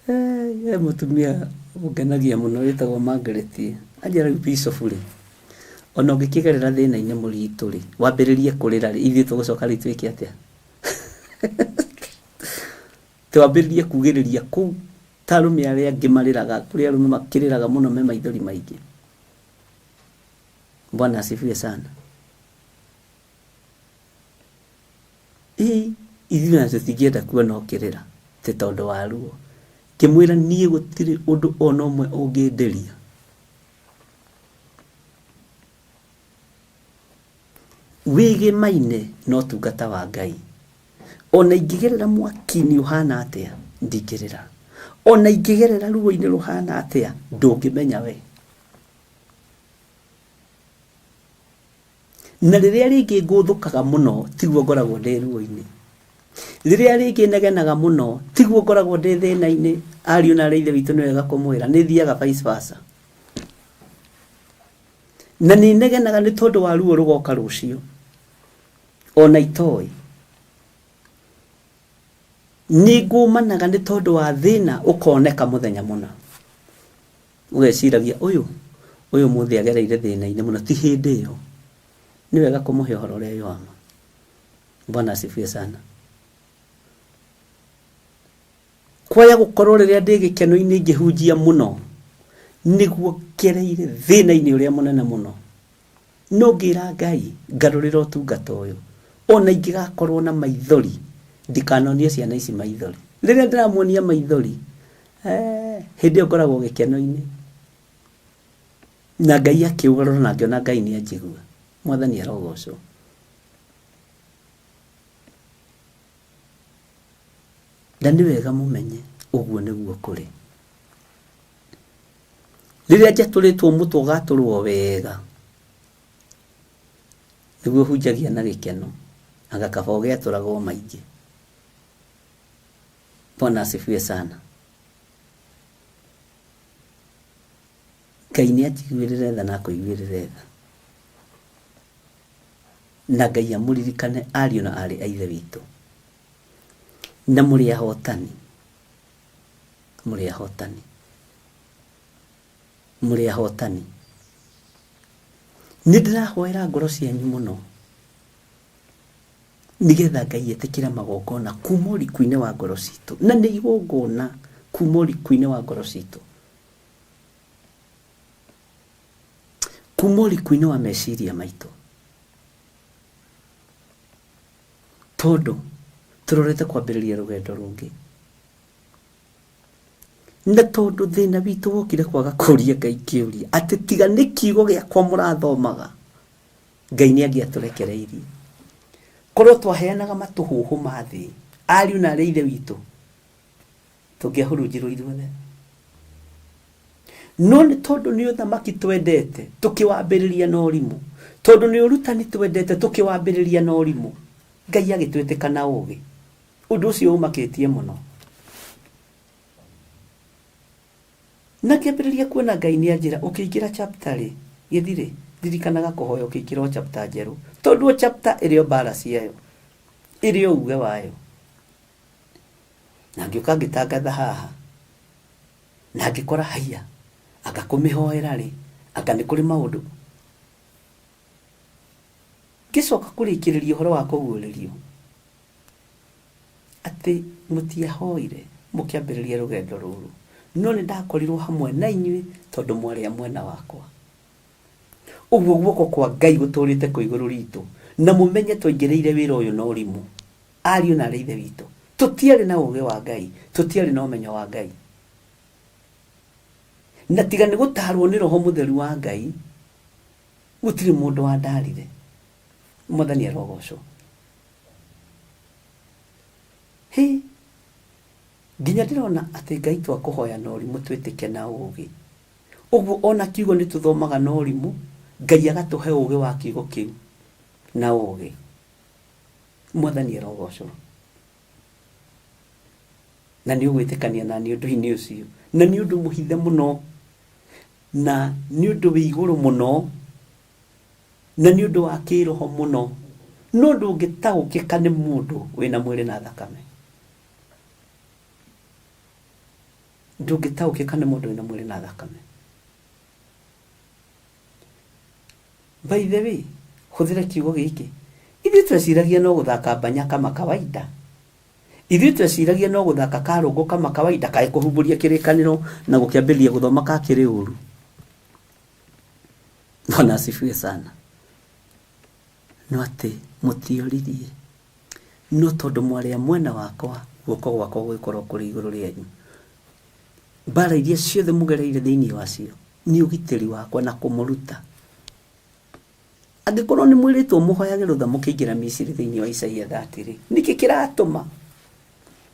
He mũtumia ũngenagia mũno wĩtagwo Margaret. Anjĩra rĩu Bishop rĩ, ona ũngĩkĩgerera thĩna-inĩ mũritũ rĩ, wambĩrĩrie kũrĩra rĩ, ithuĩ tũgũcoka rĩu twĩke atĩa? Twambĩrĩrie kugĩrĩria kũu ta arũme arĩa angĩ marĩraga, kũrĩ arũme makĩrĩraga mũno me maithori maingĩ. Bwana asifiwe sana. Ĩ ithuĩ na tũtingĩenda kuona ũkĩrĩra tĩ tondũ wa ruo. Ngĩmwĩra niĩ gũtirĩ ũndũ ona ũmwe ũngĩndĩria. Wĩgĩmaine na ũtungata wa Ngai. Ona ingĩgerera mwaki-inĩ ũhana atĩa, ndingĩrĩra. Ona ingĩgerera ruo-inĩ rũhana atĩa, ndũngĩmenya we. Na rĩrĩa rĩngĩ ngũthũkaga mũno, tiguo ngoragwo ndĩ ruo-inĩ. Rĩrĩa rĩngĩ negenaga mũno, tiguo ngoragwo ndĩ thĩna-inĩ. Ariũ na arĩ ithe witũ nĩ wega kũmwĩra, nĩ thiaga vice versa. Na nĩ negenaga nĩ tondũ wa ruo rũgoka rũciũ. Ona itoĩ. Nĩ ngũmanaga nĩ tondũ wa thĩna ũkoneka mũthenya mũna. Ũgeciragia ũyũ, ũyũ mũthĩ agereire thĩna-inĩ mũno, ti hĩndĩ ĩyo. Nĩ wega kũmũhe ũhoro ũrĩa wĩ wa ma. Bwana asifiwe sana. Kwaya gũkorwo rĩrĩa ndĩ gĩkeno-inĩ ngĩhunjia mũno, nĩguo ngereire thĩna-inĩ ũrĩa mũnene mũno. No ngĩra Ngai ngarũrĩra ũtungata ũyũ, ona ingĩgakorwo na maithori, ndikanonie ciana ici maithori. Rĩrĩa ndĩramuonia maithori, hĩndĩ ĩyo ngoragwo gĩkeno-inĩ. Na Ngai akĩũgarũra na ngĩona Ngai nĩ anjigua. Mwathani arogocwo. Na nĩ wega mũmenye ũguo nĩguo kũrĩ. Rĩrĩa njatũrĩtwo mũtwe ũgatũrwo wega, nĩguo hunjagia na gĩkeno, anga kaba ũgĩatũragwo maingĩ. Bwana asifiwe sana. Ngai nĩ anjiguĩrĩre tha na akũiguĩrĩre tha, na Ngai amũririkane ariũ na aarĩ a Ithe witũ, na mũrĩ ahotani, mũrĩ ahotani, mũrĩ ahotani. Nĩ ndĩrahoera ngoro cianyu mũno nĩgetha Ngai etĩkĩre magongona kuma ũriku-inĩ wa ngoro citũ, na nĩ igongona kuma ũriku-inĩ wa ngoro citũ, kuma ũriku-inĩ wa meciria maitũ, tondũ tũrorete kwambĩrĩria rũgendo rũngĩ. Na tondũ thĩna witũ wokire kwaga kũria Ngai kĩũria atĩ tiga nĩ kiugo gĩakwa mũrathomaga, Ngai nĩ angĩatũrekereirie. Korwo twaheanaga matũhũhũ ma thĩ, ariũ na arĩ a Ithe witũ, tũngĩahurunjirwo ithuothe. No nĩ tondũ nĩ ũthamaki twendete, tũkĩwambĩrĩria na ũrimũ. Tondũ nĩ ũrutani twendete, tũkĩwambĩrĩria na ũrimũ. Ngai agĩtwĩtĩka na ũgĩ. Ũndũ ũcio ũmakĩtie mũno. Na ngĩambĩrĩria kuona Ngai nĩ anjĩra ũkĩingĩra chapter rĩ, gĩthirĩ, ririkanaga kũhoya ũkĩingĩra o chapter njerũ. Tondũ o chapter ĩrĩ o mbara ciayo, ĩrĩ o uge wayo. Na ngĩũka ngĩtangatha haha, na ngĩkora haiya, anga kũmĩhoera rĩ, anga nĩ kũrĩ maũndũ. Ngĩcoka kũrĩkĩrĩria ũhoro wa kũguũrĩrio, atĩ mũtiahoire mũkĩambĩrĩria rũgendo rũrũ, no nĩ ndakorirwo hamwe na inyuĩ tondũ mwarĩ a mwena wakwa. Ũguo guoko kwa Ngai gũtũrĩte kwĩ igũrũ ritũ, na mũmenye twaingĩrĩire wĩra ũyũ na ũrimũ. Ariũ na aarĩ a Ithe witũ, tũtiarĩ na ũũgĩ wa Ngai, tũtiarĩ na ũmenyo wa Ngai. Na tiga nĩ gũtaarwo nĩ Roho Mũtheru wa Ngai, gũtirĩ mũndũ wandarire. Mwathani arogocwo. Hĩ, nginya ndĩrona atĩ Ngai twakũhoya na ũrimũ twĩtĩke na ũũgĩ. Ũguo ona kiugo nĩ tũthomaga na ũrimũ, Ngai agatũhe ũũgĩ wa kiugo kĩu na ũũgĩ. Mwathani arogocwo. Na nĩ ũgwĩtĩkania na niĩ ũndũ-inĩ ũcio. Na nĩ ũndũ mũhithe mũno, na nĩ ũndũ wĩ igũrũ mũno, na nĩ ũndũ wa kĩroho mũno, no ndũngĩtaũkĩka nĩ mũndũ wĩna mwĩrĩ na thakame. Ndũngĩtaũkĩka nĩ mũndũ wĩna mwĩrĩ na thakame. By the way, hũthĩra kiugo gĩkĩ, ithuĩ tweciragia no gũthaka mbanya kama kawaida. Ithuĩ tweciragia no gũthaka karũngũ kama kawaida, kaĩ kũhumbũria kĩrĩkanĩro na gũkĩambĩrĩria gũthoma kakĩrĩ ũru. Bwana asifiwe sana. No atĩ mũtioririe, no tondũ mwarĩ a mwena wakwa, guoko gwakwa gũgĩkorwo kũrĩ igũrũ rĩanyu. Mbara iria ciothe mũgereire thĩinĩ wacio nĩ ũgitĩri wakwa na kũmũruta. Angĩkorwo nĩ mwĩrĩtwo mũhoyage rũtha mũkĩingĩra Misiri thĩinĩ wa Isaia 30 rĩ, nĩkĩ kĩratũma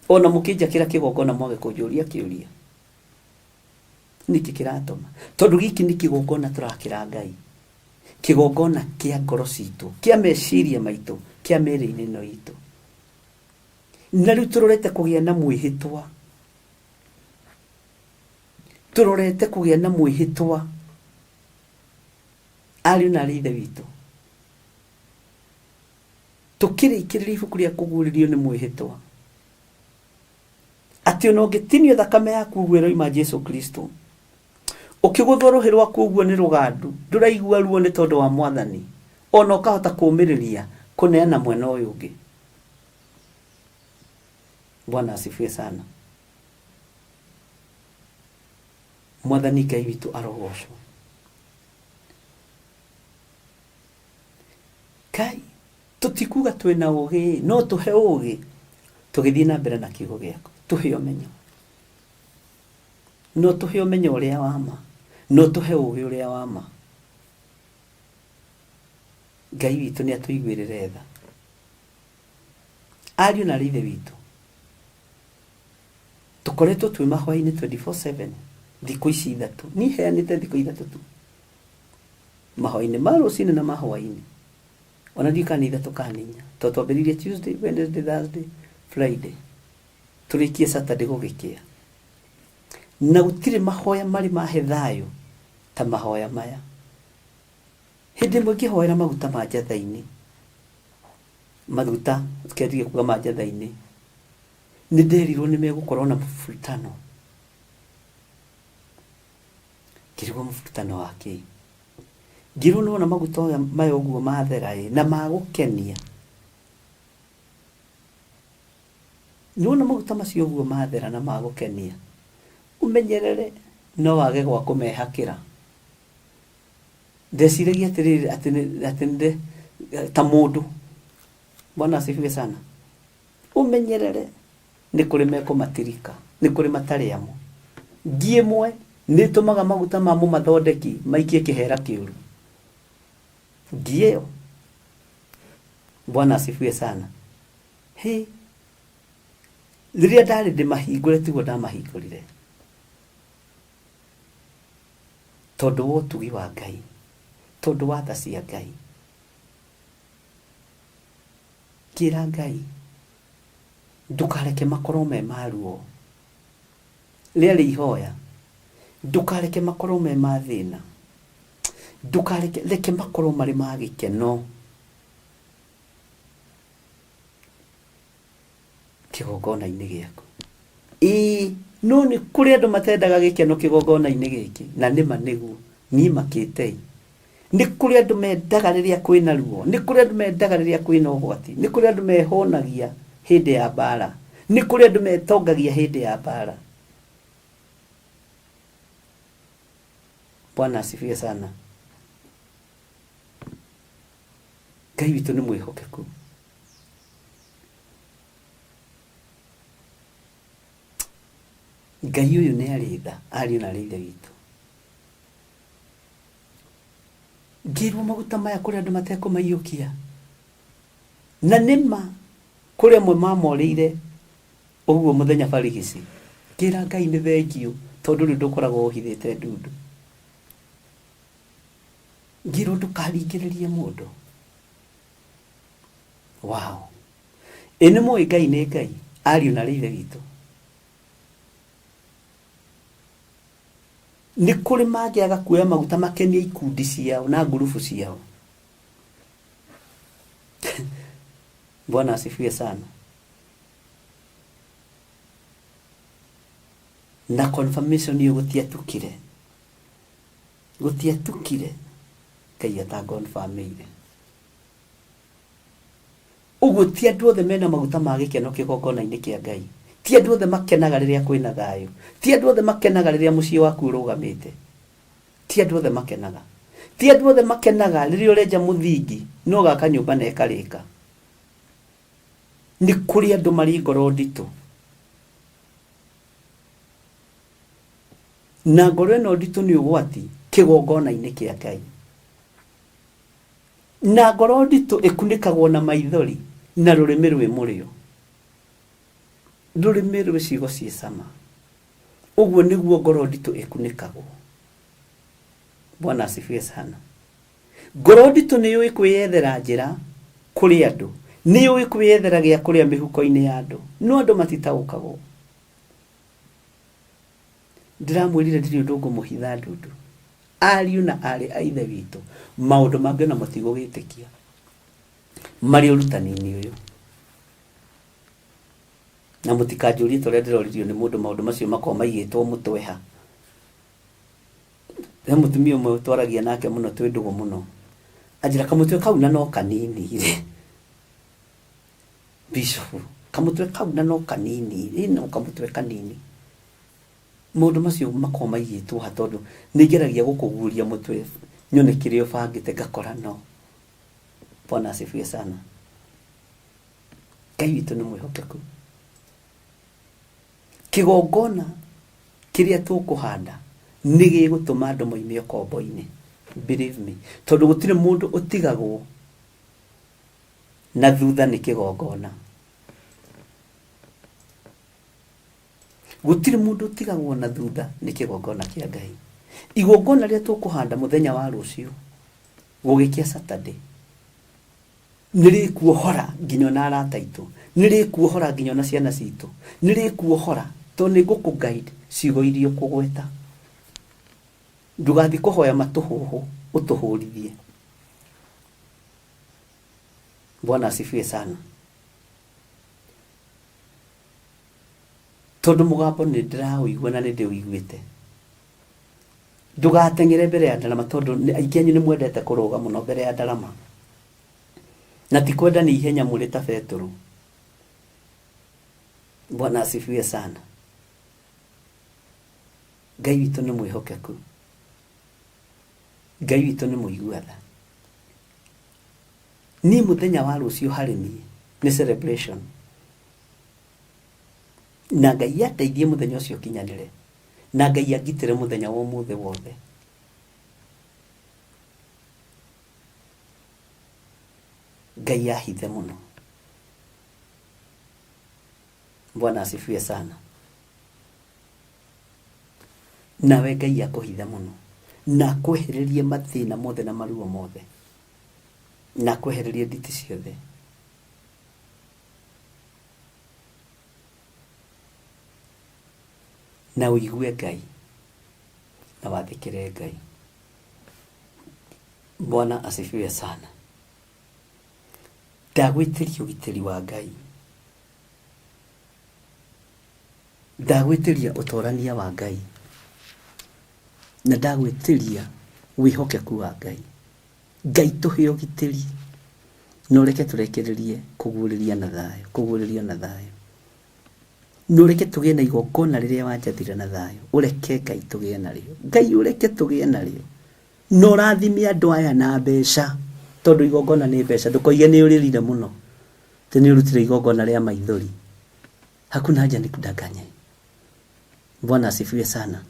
ona mũkĩnjakĩra kĩgongona mwage kũnjũria kĩũria? Nĩkĩ kĩratũma? Tondũ gĩkĩ nĩ kĩgongona tũrakĩra Ngai, kĩgongona kĩa ngoro citũ, kĩa meciria maitũ, kĩa mĩĩrĩ-inĩ ĩno itũ. Na rĩu tũrorete kũgĩa na mwĩhĩtwa, tũrorete kũgĩa na mwĩhĩtwa, ariũ na aarĩ a Ithe witũ. Tũkĩrĩkĩrĩria ibuku rĩa kũguũrĩrio nĩ mwĩhĩtwa, atĩ ona ũngĩtinio thakame yaku ũguo ĩroima Jesu Kristo, ũkĩgũthwo rũhĩ rwaku ũguo nĩ rũgandu, ndũraigua ruo nĩ tondũ wa Mwathani, ona ũkahota kũũmĩrĩria kũneana mwena ũyũ ũngĩ. Bwana asifiwe sana. Mwathani Ngai witũ arogocwo. Ngai, tũtikuga twĩna ũgĩ, no tũhe ũgĩ tũgĩthiĩ na mbere na kiugo gĩaku. Tũhe ũmenyo, no tũhe ũmenyo ũrĩa wa ma, no tũhe ũgĩ ũrĩa wa ma. Ngai witũ nĩ atũiguĩrĩre tha. Ariũ na aarĩ a Ithe witũ, tũkoretwo twĩ mahoya-inĩ 24/7 thikũ ici ithatũ. Niĩ heanĩte thikũ ithatũ tu, mahoya-inĩ ma rũcinĩ na ma hwaĩ-inĩ. Ona ndiũĩ kana nĩ ithatũ kana nĩ inya, tondũ twambĩrĩirie Tuesday, Wednesday, Thursday, Friday, tũrĩkie Saturday gũgĩkĩa. Na gũtirĩ mahoya marĩ mahe thayũ ta Ta mahoya maya. Hĩndĩ ĩmwe ngĩhoera maguta ma njatha-inĩ, maguta kendige kuga ma njatha-inĩ, nĩ nderirwo nĩ megũkorwo na mũburutano. Ngĩrigwo mũburutano wa kĩ? Ngĩrwo nĩ wona maguta maya ũguo mathera ĩ, na magũkenia. Nĩ wona maguta macio ũguo mathera na magũkenia, ũmenyerere no wage gwa kũmehakĩra. Ndeciragia atĩrĩrĩ atĩ atĩ nĩ ta mũndũ. Bwana asifiwe sana. Ũmenyerere nĩ kũrĩ mekũmatirika, nĩ kũrĩ matarĩ amo. Ngi ĩmwe nĩ ĩtũmaga maguta ma mũmathondeki maikie kĩhera kĩũru. Ngi ĩyo. Bwana asifiwe sana. Hĩ, rĩrĩa ndarĩ ndĩmahingũre tiguo ndamahingũrire. Tondũ wa ũtugi wa Ngai, tondũ wa tha cia Ngai. Ngĩra Ngai, ndũkareke makorwo me ma ruo. Rĩarĩ ihoya. Ndũkareke makorwo me ma thĩna. Ndũkareke, reke makorwo marĩ ma gĩkeno. Kĩgongona-inĩ gĩaku. Ĩĩ, no nĩ kũrĩ andũ matendaga gĩkeno kĩgongona-inĩ gĩkĩ, na nĩma nĩguo, niĩ makĩtei. Nĩ kũrĩ andũ mendaga rĩrĩa kwĩna ruo, nĩ kũrĩ andũ mendaga rĩrĩa kwĩna ũgwati, nĩ kũrĩ andũ mehũnagia hĩndĩ ya mbara, nĩ kũrĩ andũ metongagia hĩndĩ ya mbara. Bwana asifiwe sana. Ngai witũ nĩ mwĩhokeku. Ngai ũyũ nĩ arĩ tha, ariũ na arĩ ithe witũ. Ngĩrwo maguta maya kũrĩ andũ matekũmaiyũkia. Na nĩma kũrĩ amwe mamorĩire ũguo mũthenya barigici. Ngĩra Ngai nĩ thengiũ tondũ rĩu ndũkoragwo ũhithĩte ndundu. Ngĩrwo ndũkaringĩrĩrie mũndũ. Wow. Ĩ nĩ mũĩ Ngai nĩ Ngai, ariũ na arĩ ithe witũ. Nĩ kũrĩ mangĩaga kuoya maguta makenie ikundi ciao na ngurubu ciao. Bwana asifiwe sana. Na confirmation ĩyo gũtiatukire. Gũtiatukire Ngai atangonfamĩire. Ũguo ti andũ othe mena maguta ma gĩkeno kĩgongona-inĩ kĩa Ngai. Ti andũ othe makenaga rĩrĩa kwĩna thayũ. Ti andũ othe makenaga rĩrĩa mũciĩ waku ũrũgamĩte. Ti andũ othe makenaga. Ti andũ othe makenaga rĩrĩa ũrenja mũthingi na ũgaka nyũmba na ĩkarĩka. Nĩ kũrĩ andũ marĩ ngoro nditũ. Na ngoro ĩno nditũ nĩ ũgwati kĩgongona-inĩ kĩa Ngai. Na ngoro nditũ ĩkunĩkagwo na maithori na rũrĩmĩ rwĩ mũrĩo. Rũrĩmĩ rwĩ ciugo ciĩ cama. Ũguo nĩguo ngoro nditũ ĩkunĩkagwo. Bwana asifiwe sana. Ngoro nditũ nĩ yũĩ kwĩyethera njĩra kũrĩ andũ. Nĩ yũĩ kwĩyethera gĩa kũrĩa mĩhuko-inĩ ya andũ. No andũ matitaũkagwo. Ndĩramwĩrire ndirĩ ũndũ ngũmũhitha ndundu. Ariũ na aarĩ a Ithe witũ, maũndũ mangĩ ona mũtigũgĩtĩkia marĩ ũrutani-inĩ ũyũ. Na mũtikanjũrie ta ũrĩa ndĩroririo nĩ mũndũ maũndũ macio makoragwo maigĩtwo mũtwe ha. He mũtumia ũmwe twaragia nake mũno twĩ ndũgũ mũno, anjĩra kamũtwe kau na no kanini rĩ, Bishop, kamũtwe kau na no kanini, ĩ no kamũtwe kanini. Maũndũ macio makoragwo maigĩtwo ha tondũ nĩ ngeragia gũkũguũria mũtwe nyone kĩrĩa ũbangĩte ngakora no. Bwana asifiwe sana. Ngai witũ nĩ mwĩhokeku. Kĩgongona kĩrĩa tũkũhanda nĩ gĩgũtũma andũ moime ũkombo-inĩ. Believe me. Tondũ gũtirĩ mũndũ ũtigagwo na thutha nĩ kĩgongona. Gũtirĩ mũndũ ũtigagwo na thutha nĩ kĩgongona kĩa Ngai. Igongona rĩrĩa tũkũhanda mũthenya wa rũciũ, gũgĩkĩa Saturday, nĩ rĩkuohora nginya ona arata aitũ, nĩ rĩkuohora nginya ona ciana citũ, nĩ rĩkuohora tondũ nĩ ngũkũ guide ciugo iria ũkũgweta. Ndũgathiĩ kũhoya matũhũhũ ũtũhũrithie. Bwana asifiwe sana. Tondũ mũgambo nĩ ndĩraũigua na nĩ ndĩũiguĩte. Ndũgateng'ere mbere ya ndarama tondũ aingĩ anyu nĩ mwendete kũrũga mũno mbere ya ndarama. Na ti kwenda nĩ ihenya mũrĩ ta Betũrũ. Bwana asifiwe sana. Ngai witũ nĩ mwĩhokeku. Ngai witũ nĩ mũigua tha. Niĩ mũthenya wa rũciũ harĩ niĩ nĩ celebration. Na Ngai andeithie mũthenya ũcio ũkinyanĩre. Na Ngai angitĩre mũthenya wa ũmũthĩ wothe. Ngai ahithe mũno. Bwana asifiwe sana. Nawe Ngai akũhithe mũno na akwehererie mathĩna mothe na maruo mothe na akwehererie nditi ciothe. Na ũigue Ngai na wathĩkĩre Ngai. Bwana asifiwe sana. Ndagwĩtĩria ũgitĩri wa Ngai. Ndagwĩtĩria ũtorania wa Ngai. Na ndagwĩtĩria wĩhokeku wa Ngai. Ngai tũhe ũgitĩri na ũreke tũrekererie kũguũrĩria na thayũ, kũguũrĩrio na thayũ. Na ũreke tũgĩe na igongona rĩrĩa wanjathire na thayũ. Ũreke Ngai tũgĩe narĩo. Ngai ũreke tũgĩe narĩo. Na ũrathime andũ aya na mbeca. Tondũ igongona nĩ mbeca. Ndũkoige nĩ ũrĩrire mũno. Atĩ nĩ ũrutire igongona rĩa maithori. Hakuna haja nikudanganye. Bwana asifiwe sana.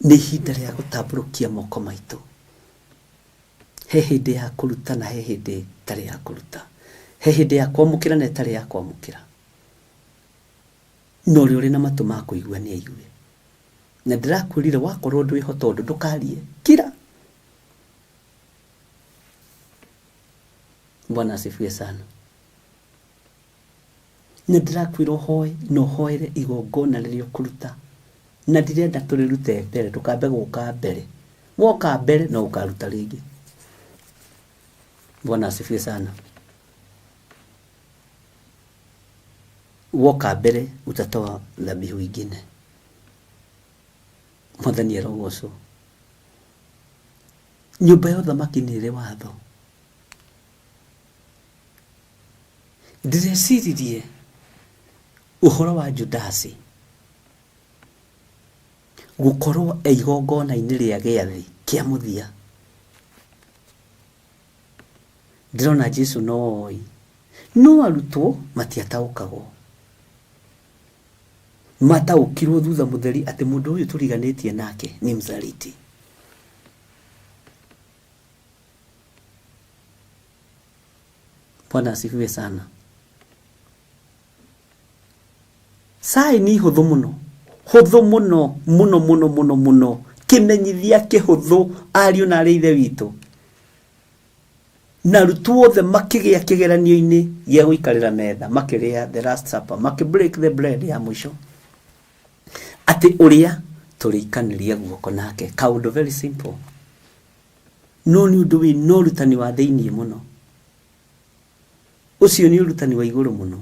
Nĩ ihinda rĩa gũtambũrũkia moko maitũ. He hĩndĩ ya kũruta na he hĩndĩ ĩtarĩ ya kũruta. He hĩndĩ ya kwamũkĩra na ĩtarĩ ya kwamũkĩra. Na ũrĩa ũrĩ na matũ ma kũigua nĩ aigue. Na ndĩrakwĩrire wakorwo ndwĩho tondũ ndũkarie. Kira. Bwana asifiwe sana. Na ndĩrakwĩra ũhoe na ũhoere igongona rĩrĩa ũkũruta. Na ndirenda tũrĩrute mbere, ndũkambe gũka mbere. Woka mbere no ũkaruta rĩngĩ. Bwana asifiwe sana. Woka mbere utatoa dhabihu ingine. Mwathani arogocwo. Nyũmba ya ũthamaki nĩ ĩrĩ watho. Ndĩreciririe ũhoro wa Judasi gũkorwo e igongona-inĩ rĩa gĩathĩ kĩa mũthia. Ndĩrona Jesu no oi, no arutwo matiataũkagwo. Mataũkirwo thutha mũtheri atĩ mũndũ ũyũ tũriganĩtie nake ni msaliti. Bwana asifiwe sana. Sign hũthũ mũno, hũthũ mũno mũno mũno mũno mũno, kĩmenyithia kĩhũthũ ariũ na arĩ ithe witũ. Na arutwo othe makĩgĩa kĩgeranio-inĩ gĩa gũikarĩra metha, makĩrĩa the last supper, makĩ break the bread ya mũico. Atĩ ũrĩa tũrĩikanĩria guoko nake, kaũndũ very simple. No nĩ ũndũ wĩna ũrutani wa thĩiniĩ mũno. Ũcio nĩ ũrutani wa igũrũ mũno.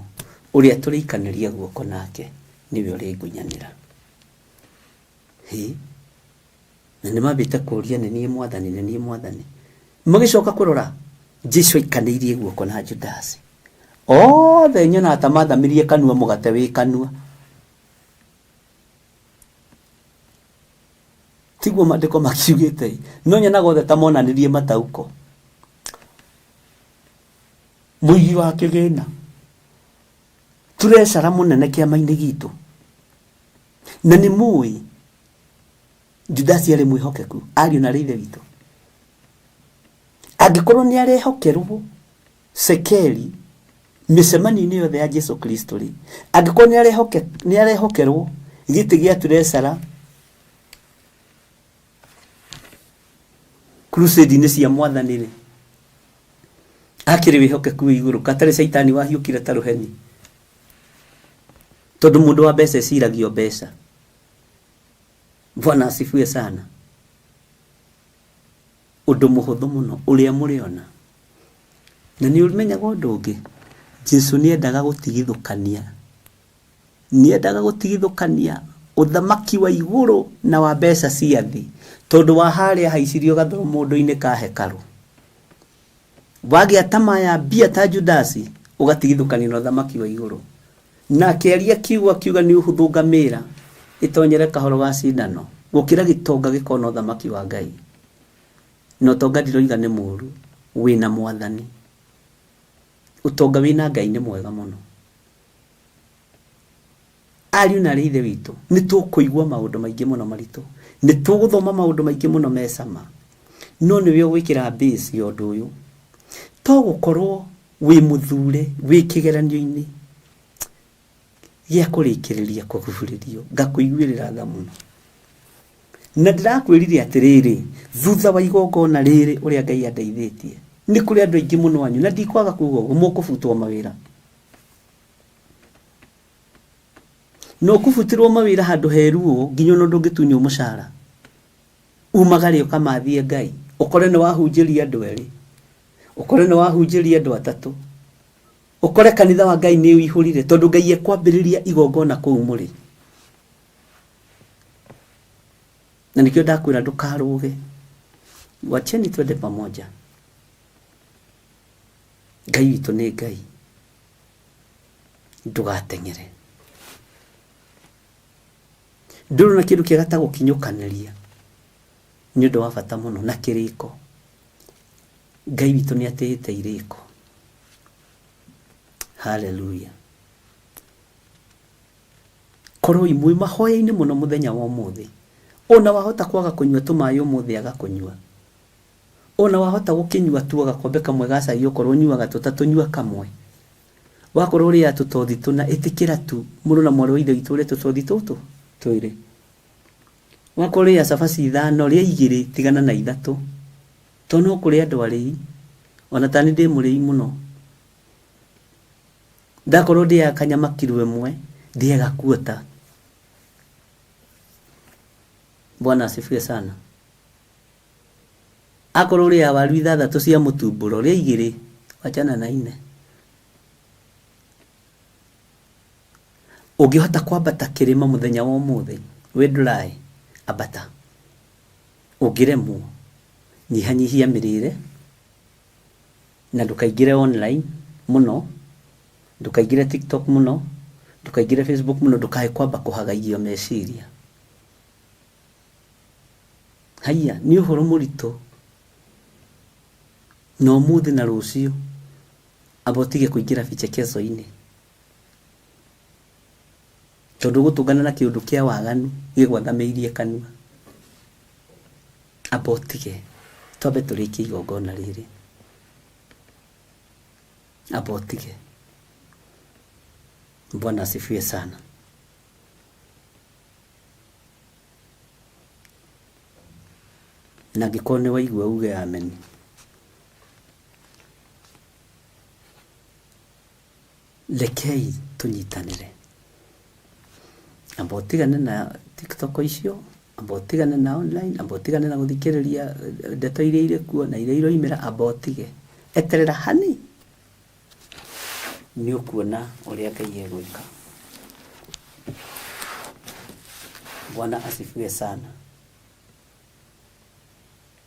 Ũrĩa tũrĩikanĩria guoko nake nĩwe ũrĩngunyanĩra. Hĩ? Na nĩ mambĩte kũũria nĩ niĩ mwathani, nĩ niĩ mwathani. Magĩcoka kũrora Jesu aikanĩirie guoko na Judasi. Othe nyonaga ta mathamirie kanua mũgate wĩ kanua. Tiguo maandĩko makiugĩte, no nyonaga othe ta monanirie matauko. Mũigi wa kĩgĩna turecara mũnene kĩama-inĩ gitũ, na nĩ mũĩ Judasi arĩ mwĩhokeku ariũ na arĩ ithe witũ. Angĩkorwo nĩ arehokerwo cekeri mĩcemanio-inĩ yothe ya Jesu Kristo rĩ, angĩkorwo nĩ arehokerwo gĩtĩ gĩa turecara crusade-inĩ cia mwathani rĩ, akĩrĩ wĩhokeku wĩ igũrũ, katarĩ caitani wahiũkire ta rũheni. Tondũ mũndũ wa mbeca eciragio mbeca. Bwana asifiwe sana. Ũndũ mũhũthũ mũno ũrĩa mũrĩona. Na nĩ ũmenyaga ũndũ ũngĩ, Jesu nĩ endaga gũtigithũkania, nĩ endaga gũtigithũkania ũthamaki wa igũrũ na wa mbeca cia thĩ, tondũ wa harĩa haicirio gathoro mũndũ-inĩ ka hekarũ. Wagĩa tamaa ya mbia ta Judasi, ũgatigithũkanio na ũthamaki wa igũrũ. Na akĩaria kiugo akiuga nĩ ũhũthũ ngamĩra ĩtonyere kahoro ga cindano gũkĩra gĩtonga gĩkona ũthamaki wa Ngai. Na ũtonga ndiroiga nĩ mũũru, wĩna mwathani. Ũtonga wĩna Ngai nĩ mwega mũno. Ariũ na arĩ ithe witũ, nĩ tũkũigua maũndũ maingĩ mũno maritũ, nĩ tũgũthoma maũndũ maingĩ mũno me cama, no nĩwe ũgwĩkĩra base ya ũndũ ũyũ. To gũkorwo wĩ mũthure, wĩ kĩgeranio-inĩ gĩa kũrĩkĩrĩria kũguhũrĩrio, ngakũiguĩrĩra tha mũno. Na ndĩrakwĩrire atĩrĩrĩ, thutha wa igongona rĩrĩ ũrĩa Ngai andeithĩtie, nĩ kũrĩ andũ aingĩ mũno anyu, na ndikwaga kuga ũguo, mũkũbutwo mawĩra. Na ũkũbutirwo mawĩra handũ heru ũũ, nginya ona ndũngĩtunywo mũcara. Umagare ũkamathie Ngai, ũkore nĩ wahunjĩria andũ erĩ, ũkore nĩ wahunjĩria andũ atatũ, ũkore kanitha wa Ngai nĩ ũihũrire, tondũ Ngai ekwambĩrĩria igongona kũu mũrĩ. Na nĩkĩo ndakwĩra ndũkarũge. Wacheni twende pamoja. Ngai witũ nĩ Ngai. Ndũgateng'ere. Ndũrona kĩndũ kĩega ta gũkinyũkanĩria. Nĩ ũndũ wa bata mũno na kĩrĩko. Ngai witũ nĩ atĩĩte irĩko. Hallelujah. Korwoi mwĩ mahoya-inĩ mũno mũthenya wa ũmũthĩ. Ona wahota kwaga kũnyua tũmaĩ ũmũthĩ aga kũnyua. Ona wahota gũkĩnyua tu gakombe kamwe ga cai okorwo ũnyuaga tũtatũ nyua kamwe. Wakorwo ũrĩaga tũtothi tũna ĩtĩkĩra tu mũrũ na mwarĩ wa ithe witũ ũrĩe tũtothi tũtũ twĩrĩ. Wakorwo ũrĩaga cabaci ithano rĩa igĩrĩ tigana na ithatũ. Tondũ no kũrĩ andũ arĩi ona tani ndĩ mũrĩi mũno. Ndakorwo ndĩaga kanyama kiro ĩmwe ndĩaga quarter. Bwana asifiwe sana. Akorwo ũrĩaga waru ithathatũ cia mũtumbũro, rĩa igĩrĩ, wachana na ine. Ũngĩhota kwambata kĩrĩma mũthenya wa ũmũthĩ, wĩ dry, ambata. Ũngĩremwo, nyihanyihia mĩrĩre, na ndũkaingĩre online mũno, ndũkaingĩre TikTok mũno, ndũkaingĩre Facebook mũno, ndũkae kwamba kũhagaigio meciria. Haiya, nĩ ũhoro mũritũ. Na ũmũthĩ na rũciũ, amba ũtige kũingĩra vichekesho-inĩ. Tondũ ũgũtũngana na kĩũndũ kĩa waganu gĩgwathamĩirie kanua. Amba ũtige, twambe tũrĩkie igongona rĩrĩ. Amba ũtige. Bwana asifiwe sana. Na angĩkorwo nĩ waigua uge ameni. Rekei tũnyitanĩre. Amba ũtigane na TikTok icio, amba ũtigane na online, amba ũtigane na gũthikĩrĩria ndeto iria irĩ kuo na iria iroimĩra, amba ũtige. Eterera hani nĩ ũkuona ũrĩa Ngai egwĩka. Bwana asifiwe sana.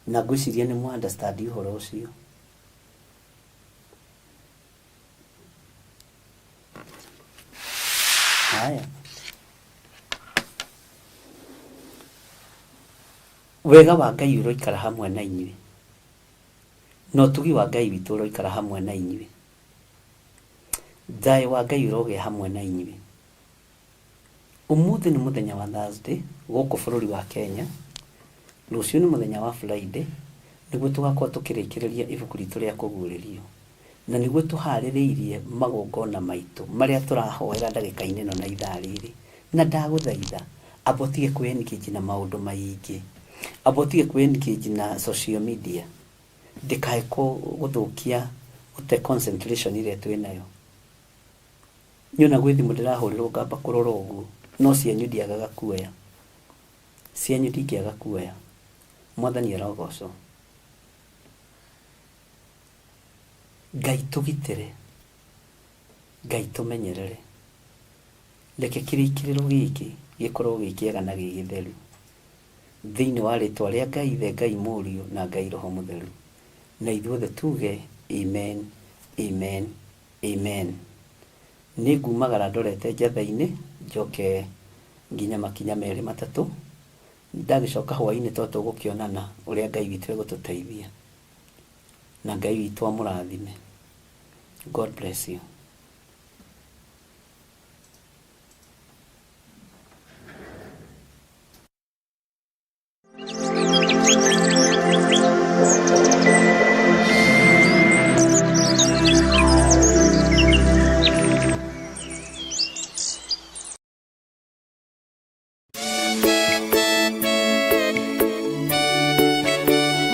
Na ngwĩciria nĩ mwa understand ũhoro ũcio. Haya. Wega wa Ngai ũroikara hamwe na inyuĩ. Na ũtugi wa Ngai witũ ũroikara hamwe na inyuĩ. Thayũ wa Ngai ũrogĩa hamwe na inyuĩ. Ũmũthĩ nĩ mũthenya wa Thursday gũkũ bũrũri wa Kenya. Rũciũ nĩ mũthenya wa Friday, nĩguo tũgakorwo tũkĩrĩkĩrĩria ibuku ritũ rĩa kũguũrĩrio. Na nĩguo tũharĩrĩirie magongona maitũ marĩa tũrahoera ndagĩka-inĩ ĩno na ithaa rĩrĩ. Na ndagũthaitha, amba ũtige kwĩ engage na maũndũ maingĩ. Amba ũtige kwĩ engage na social media. Ndĩkae gũthũkia gũte concentration ĩrĩa twĩnayo. Niĩ ona gwĩ thimũ ndĩrahũrĩrwo ngamba kũrora ũguo, no cianyu ndiagaga kuoya. Cianyu ndingĩaga kuoya. Mwathani arogocwo. Ngai tũgitĩre, Ngai tũmenyerere. Reke kĩrĩkĩrĩro gĩkĩ gĩkorwo gĩ kĩega na gĩ gĩtheru. Thĩinĩ wa rĩtwa rĩa Ngai Ithe, Ngai Mũriũ na Ngai Roho Mũtheru. Na ithuothe tuge amen, amen, amen. Nĩ ngumagara ndorete njatha-inĩ njoke nginye makinya merĩ matatũ. Ndagĩcoka hwainĩ to tũgũkĩonana ũrĩa Ngai witũ egũtũteithia. Na Ngai witũ amũrathime. God bless you.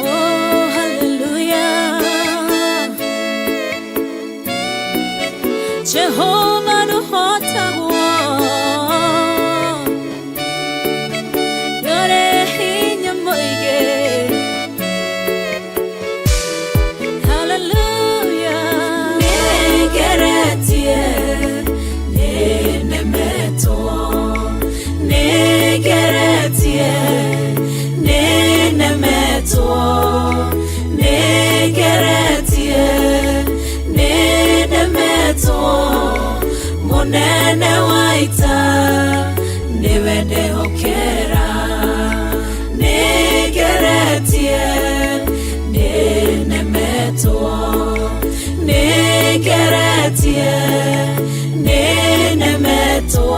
Oh, hallelujah. Jehovah nũhotagwo. Nĩũrĩ hinya mũingĩ. Hallelujah. Nĩngeretie, nĩnemetwo. Nĩngeretie, nĩnemetwo. Nĩngeretie, nĩnemetwo. Mũnene wa ita nĩwe ndehokera. Nĩngeretie, nĩnemetwo. Nĩngeretie, nĩnemetwo.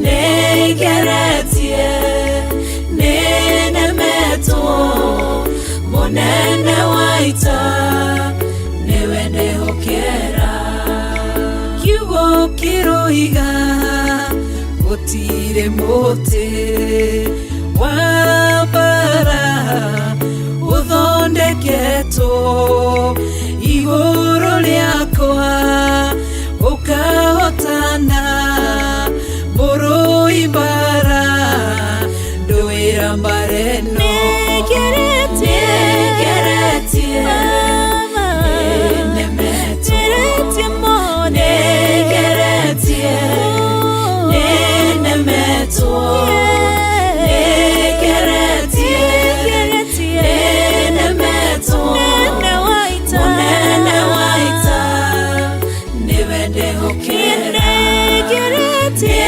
Nĩngeretie, nĩnemetwo. Mũnene wa ita nĩwe ndehokera. Kiugo kĩroiga gũtirĩ mũtĩ wa mbara ũthondeketwo igũrũ rĩakwa ũkahotana mũrũi mbara ndũĩra mbara ĩno. Nĩngeretie, nĩnemetwo. Nĩngeretie, nĩnemetwo. Nĩngeretie, nĩnemetwo. Mũnene wa ita nĩwe ndehokera. Nĩngeretie,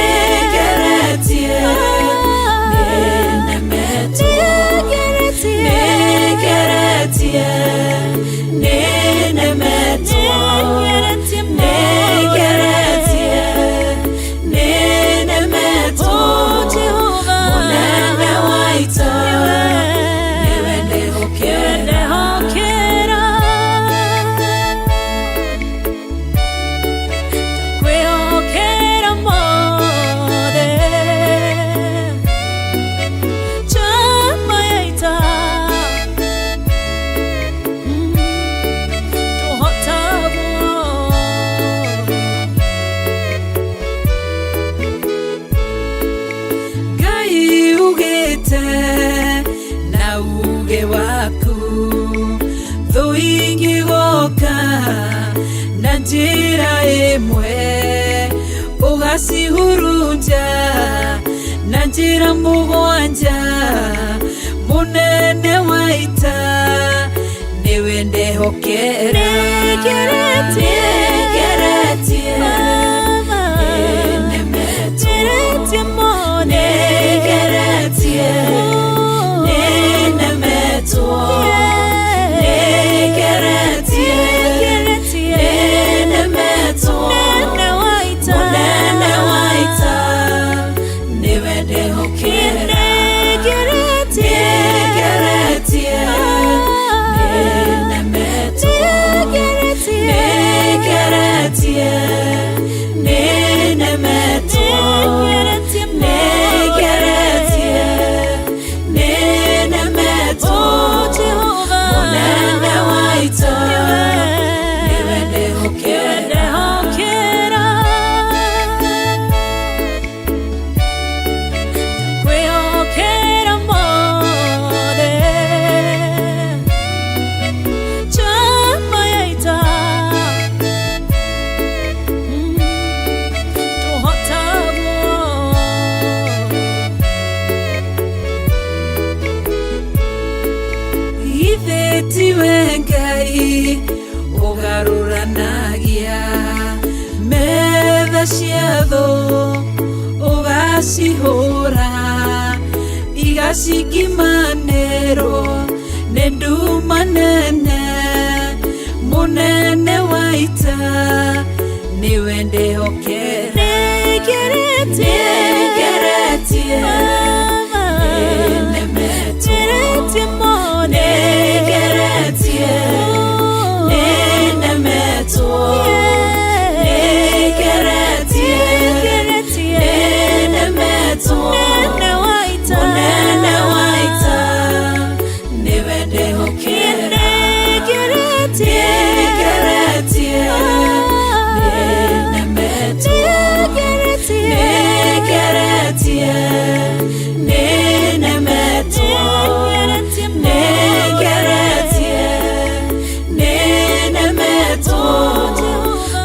nĩnemetwo. Nĩngeretie, nĩnemetwo. Nĩngeretie, nĩnemetwo. Mũnene wa ita nĩwe ndehokera. Kwĩhokera mothe njamba ya ita tũhotagwo. Ngai ugĩte na uge waku thũ ingĩgoka na njĩra ĩmwe ũgacihurunja na njĩra mũgwanja. Mũnene wa ita nĩwe ndehokera. Nĩngeretie, nĩnemetwo. Nĩngeretie, nĩnemetwo. Nĩngeretie, nĩnemetwo. Mũnene wa ita nĩwe ndehokera. Nĩngeretie, nĩnemetwo. Nĩngeretie, nĩnemetwo. Nĩngeretie, nĩnemetwo. Mũnene wa ita nĩwe ndehokera. Ũnyũrũranagia metha cia thũ ũgacihũra igacingimanĩrwo nĩ nduma nene mũnene wa ita nĩwe ndĩhokera nĩngeretie nĩnemetwo nĩngeretie nĩnemetwo nĩngeretie nĩnemetwo mũnene wa ita nĩwe ndĩhokera nĩngeretie nĩnemetwo nĩngeretie nĩnemetwo nĩngeretie nĩnemetwo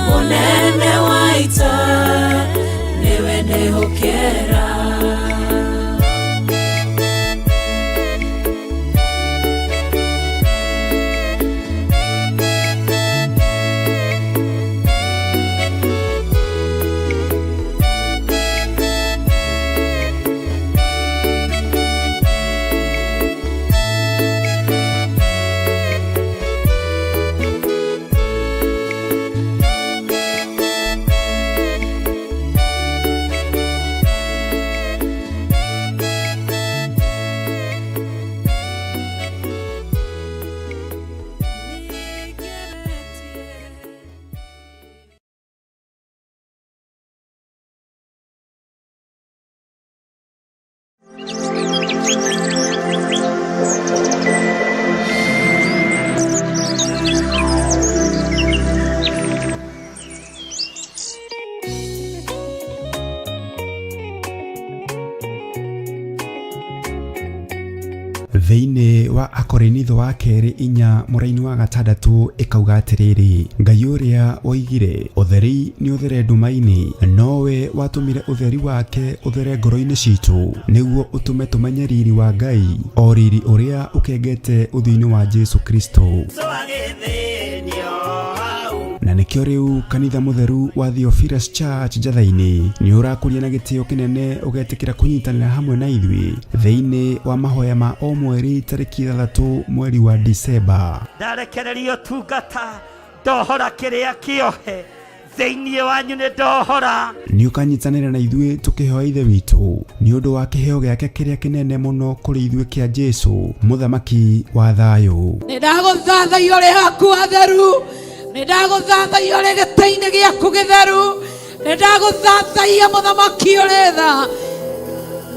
mũnene wa ita nĩwe ndĩhokera. Thĩinĩ wa Akorinitho wa kerĩ 4 mũraini wa 6 ĩkauga atĩrĩrĩ, Ngai ũrĩa woigire ũtheri nĩ ũthere nduma-inĩ, nowe watũmire ũtheri wake ũthere ngoro-inĩ citũ, nĩguo ũtũme tũmenye riri wa Ngai, o riri ũrĩa ũkengete ũthiũ-inĩ wa Jesu Kristo. Na nĩkĩo rĩu kanitha mũtheru wa Theophilus Church Njatha-inĩ nĩ ũrakũria na gĩtĩo kĩnene ũgetĩkĩra kũnyitanĩra hamwe na ithuĩ thĩinĩ wa mahoya ma o mweri tarĩki 6 mweri wa Disemba. Ndarekererio tungata ndohora kĩrĩa kĩohe thĩinĩ wanyu nĩ ndohora. Nĩ ũkanyitanĩra na ithuĩ tũkĩhoya Ithe witũ nĩ ũndũ wa kĩheo gĩake kĩrĩa kĩnene mũno kũrĩ ithuĩ kĩa Jesu mũthamaki wa thayũ. Nĩ ndagũthathaiya ũrĩ haku hatheru, nĩ ndagũthathaiya ũrĩ gĩtĩ-inĩ gĩaku gĩtheru, nĩ ndagũthathaiya mũthamaki ũrĩ tha,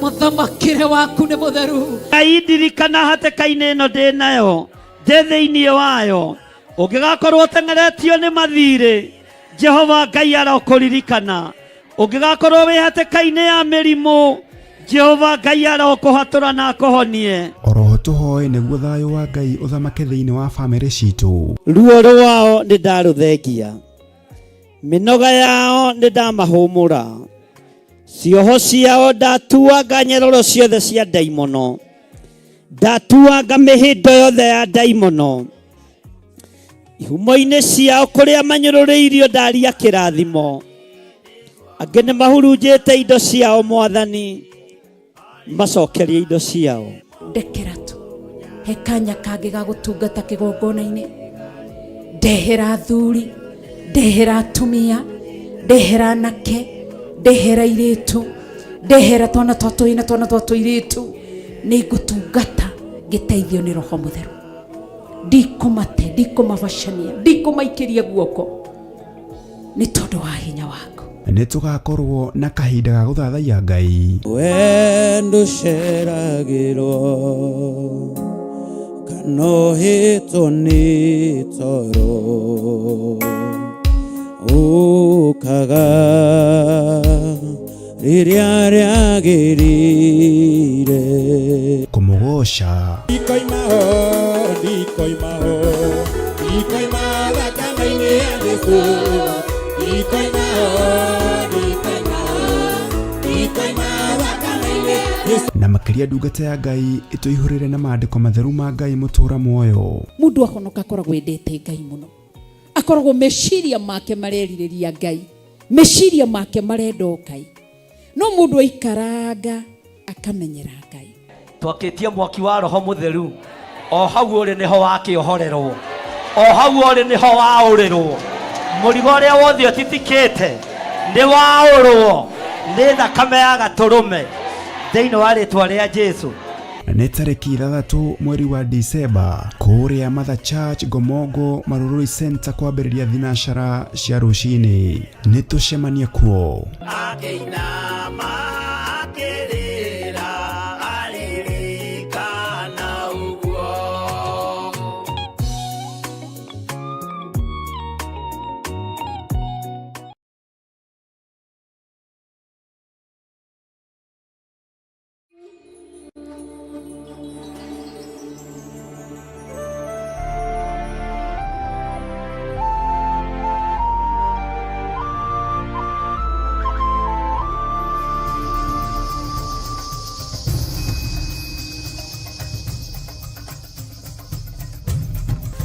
mũthamakĩre waku nĩ mũtheru. Ngai ndirikana hatĩka-inĩ ĩno ndĩ nayo ndĩ thĩinĩ wayo, ũngĩgakorwo ũteng'eretio nĩ mathirĩ, Jehova Ngai arokũririkana. Ũngĩgakorwo wĩ hatĩka-inĩ ya mĩrimũ, Jehova Ngai arokũhatũra na akũhonie. Oroho tũhoe nĩguo thayũ wa Ngai ũthamake thĩinĩ wa bamĩrĩ citũ. Ruo rwao nĩ ndarũthengia, mĩnoga yao nĩ ndamahũmũra, cioho ciao ndatuanga nyeroro ciothe cia ndaimono, ndatuanga mĩhĩndo yothe ya ndaimono, ihumo-inĩ ciao kũrĩa manyũrũrĩirio ndaria kĩrathimo, angĩ nĩ mahurunjĩte indo ciao mwathani, macokerie indo ciao. Ndekera tu he kanya kangĩ ga gũtungata kĩgongona-inĩ, ndehera athuri, ndehera atumia, ndehera anake, ndehera airĩtu, ndehera twana twa tũhĩĩ na twana twa tũirĩtu, nĩ ngũtungata ngĩteithio nĩ Roho Mũtheru. Ndikũmate, ndikũmabacania, ndikũmaikĩria guoko nĩ tondũ wa hinya waku. Nĩ tũgakorwo na kahinda ga gũthathaiya Ngai. Wendo ũceragĩrwo kana ũhĩtwo nĩ toro, ũkaga rĩrĩa rĩagĩrĩire. Kũmũgoca. Ndikoima ho, ndikoima ho, ndikoima thakame-inĩ ya Jesũ. Ndikoima ho, ndikoima ho, ndikoima thakame-inĩ ya Jesũ. Na makĩria ndungata ya Ngai ĩtũihũrĩre na maandĩko matheru ma Ngai mũtũra muoyo. Mũndũ ahonoka akoragwo endete Ngai mũno, Akoragwo meciria make marerirĩria Ngai, meciria make marenda o Ngai. No mũndũ aikaranga akamenyera Ngai. Twakĩtie mwaki wa roho mũtheru o hau ũrĩ nĩho wakĩohorerwo, o hau ũrĩ nĩho waũrĩrwo. Mũrigo ũrĩa wothe ũtitikĩte nĩ waũrwo nĩ thakame ya gatũrũme thĩinĩ wa rĩtwa rĩa Jesu. Nĩ tarĩki 6 mweri wa Dicemba kũrĩa Mother Church Ngomongo Marurui Center kwambĩrĩria thinacara cia rũcinĩ. Nĩ tũcemanie kuo. Akĩinama akĩrĩra aririkana ũguo.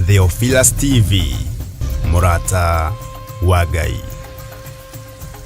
Theophilus TV, Murata wa Ngai.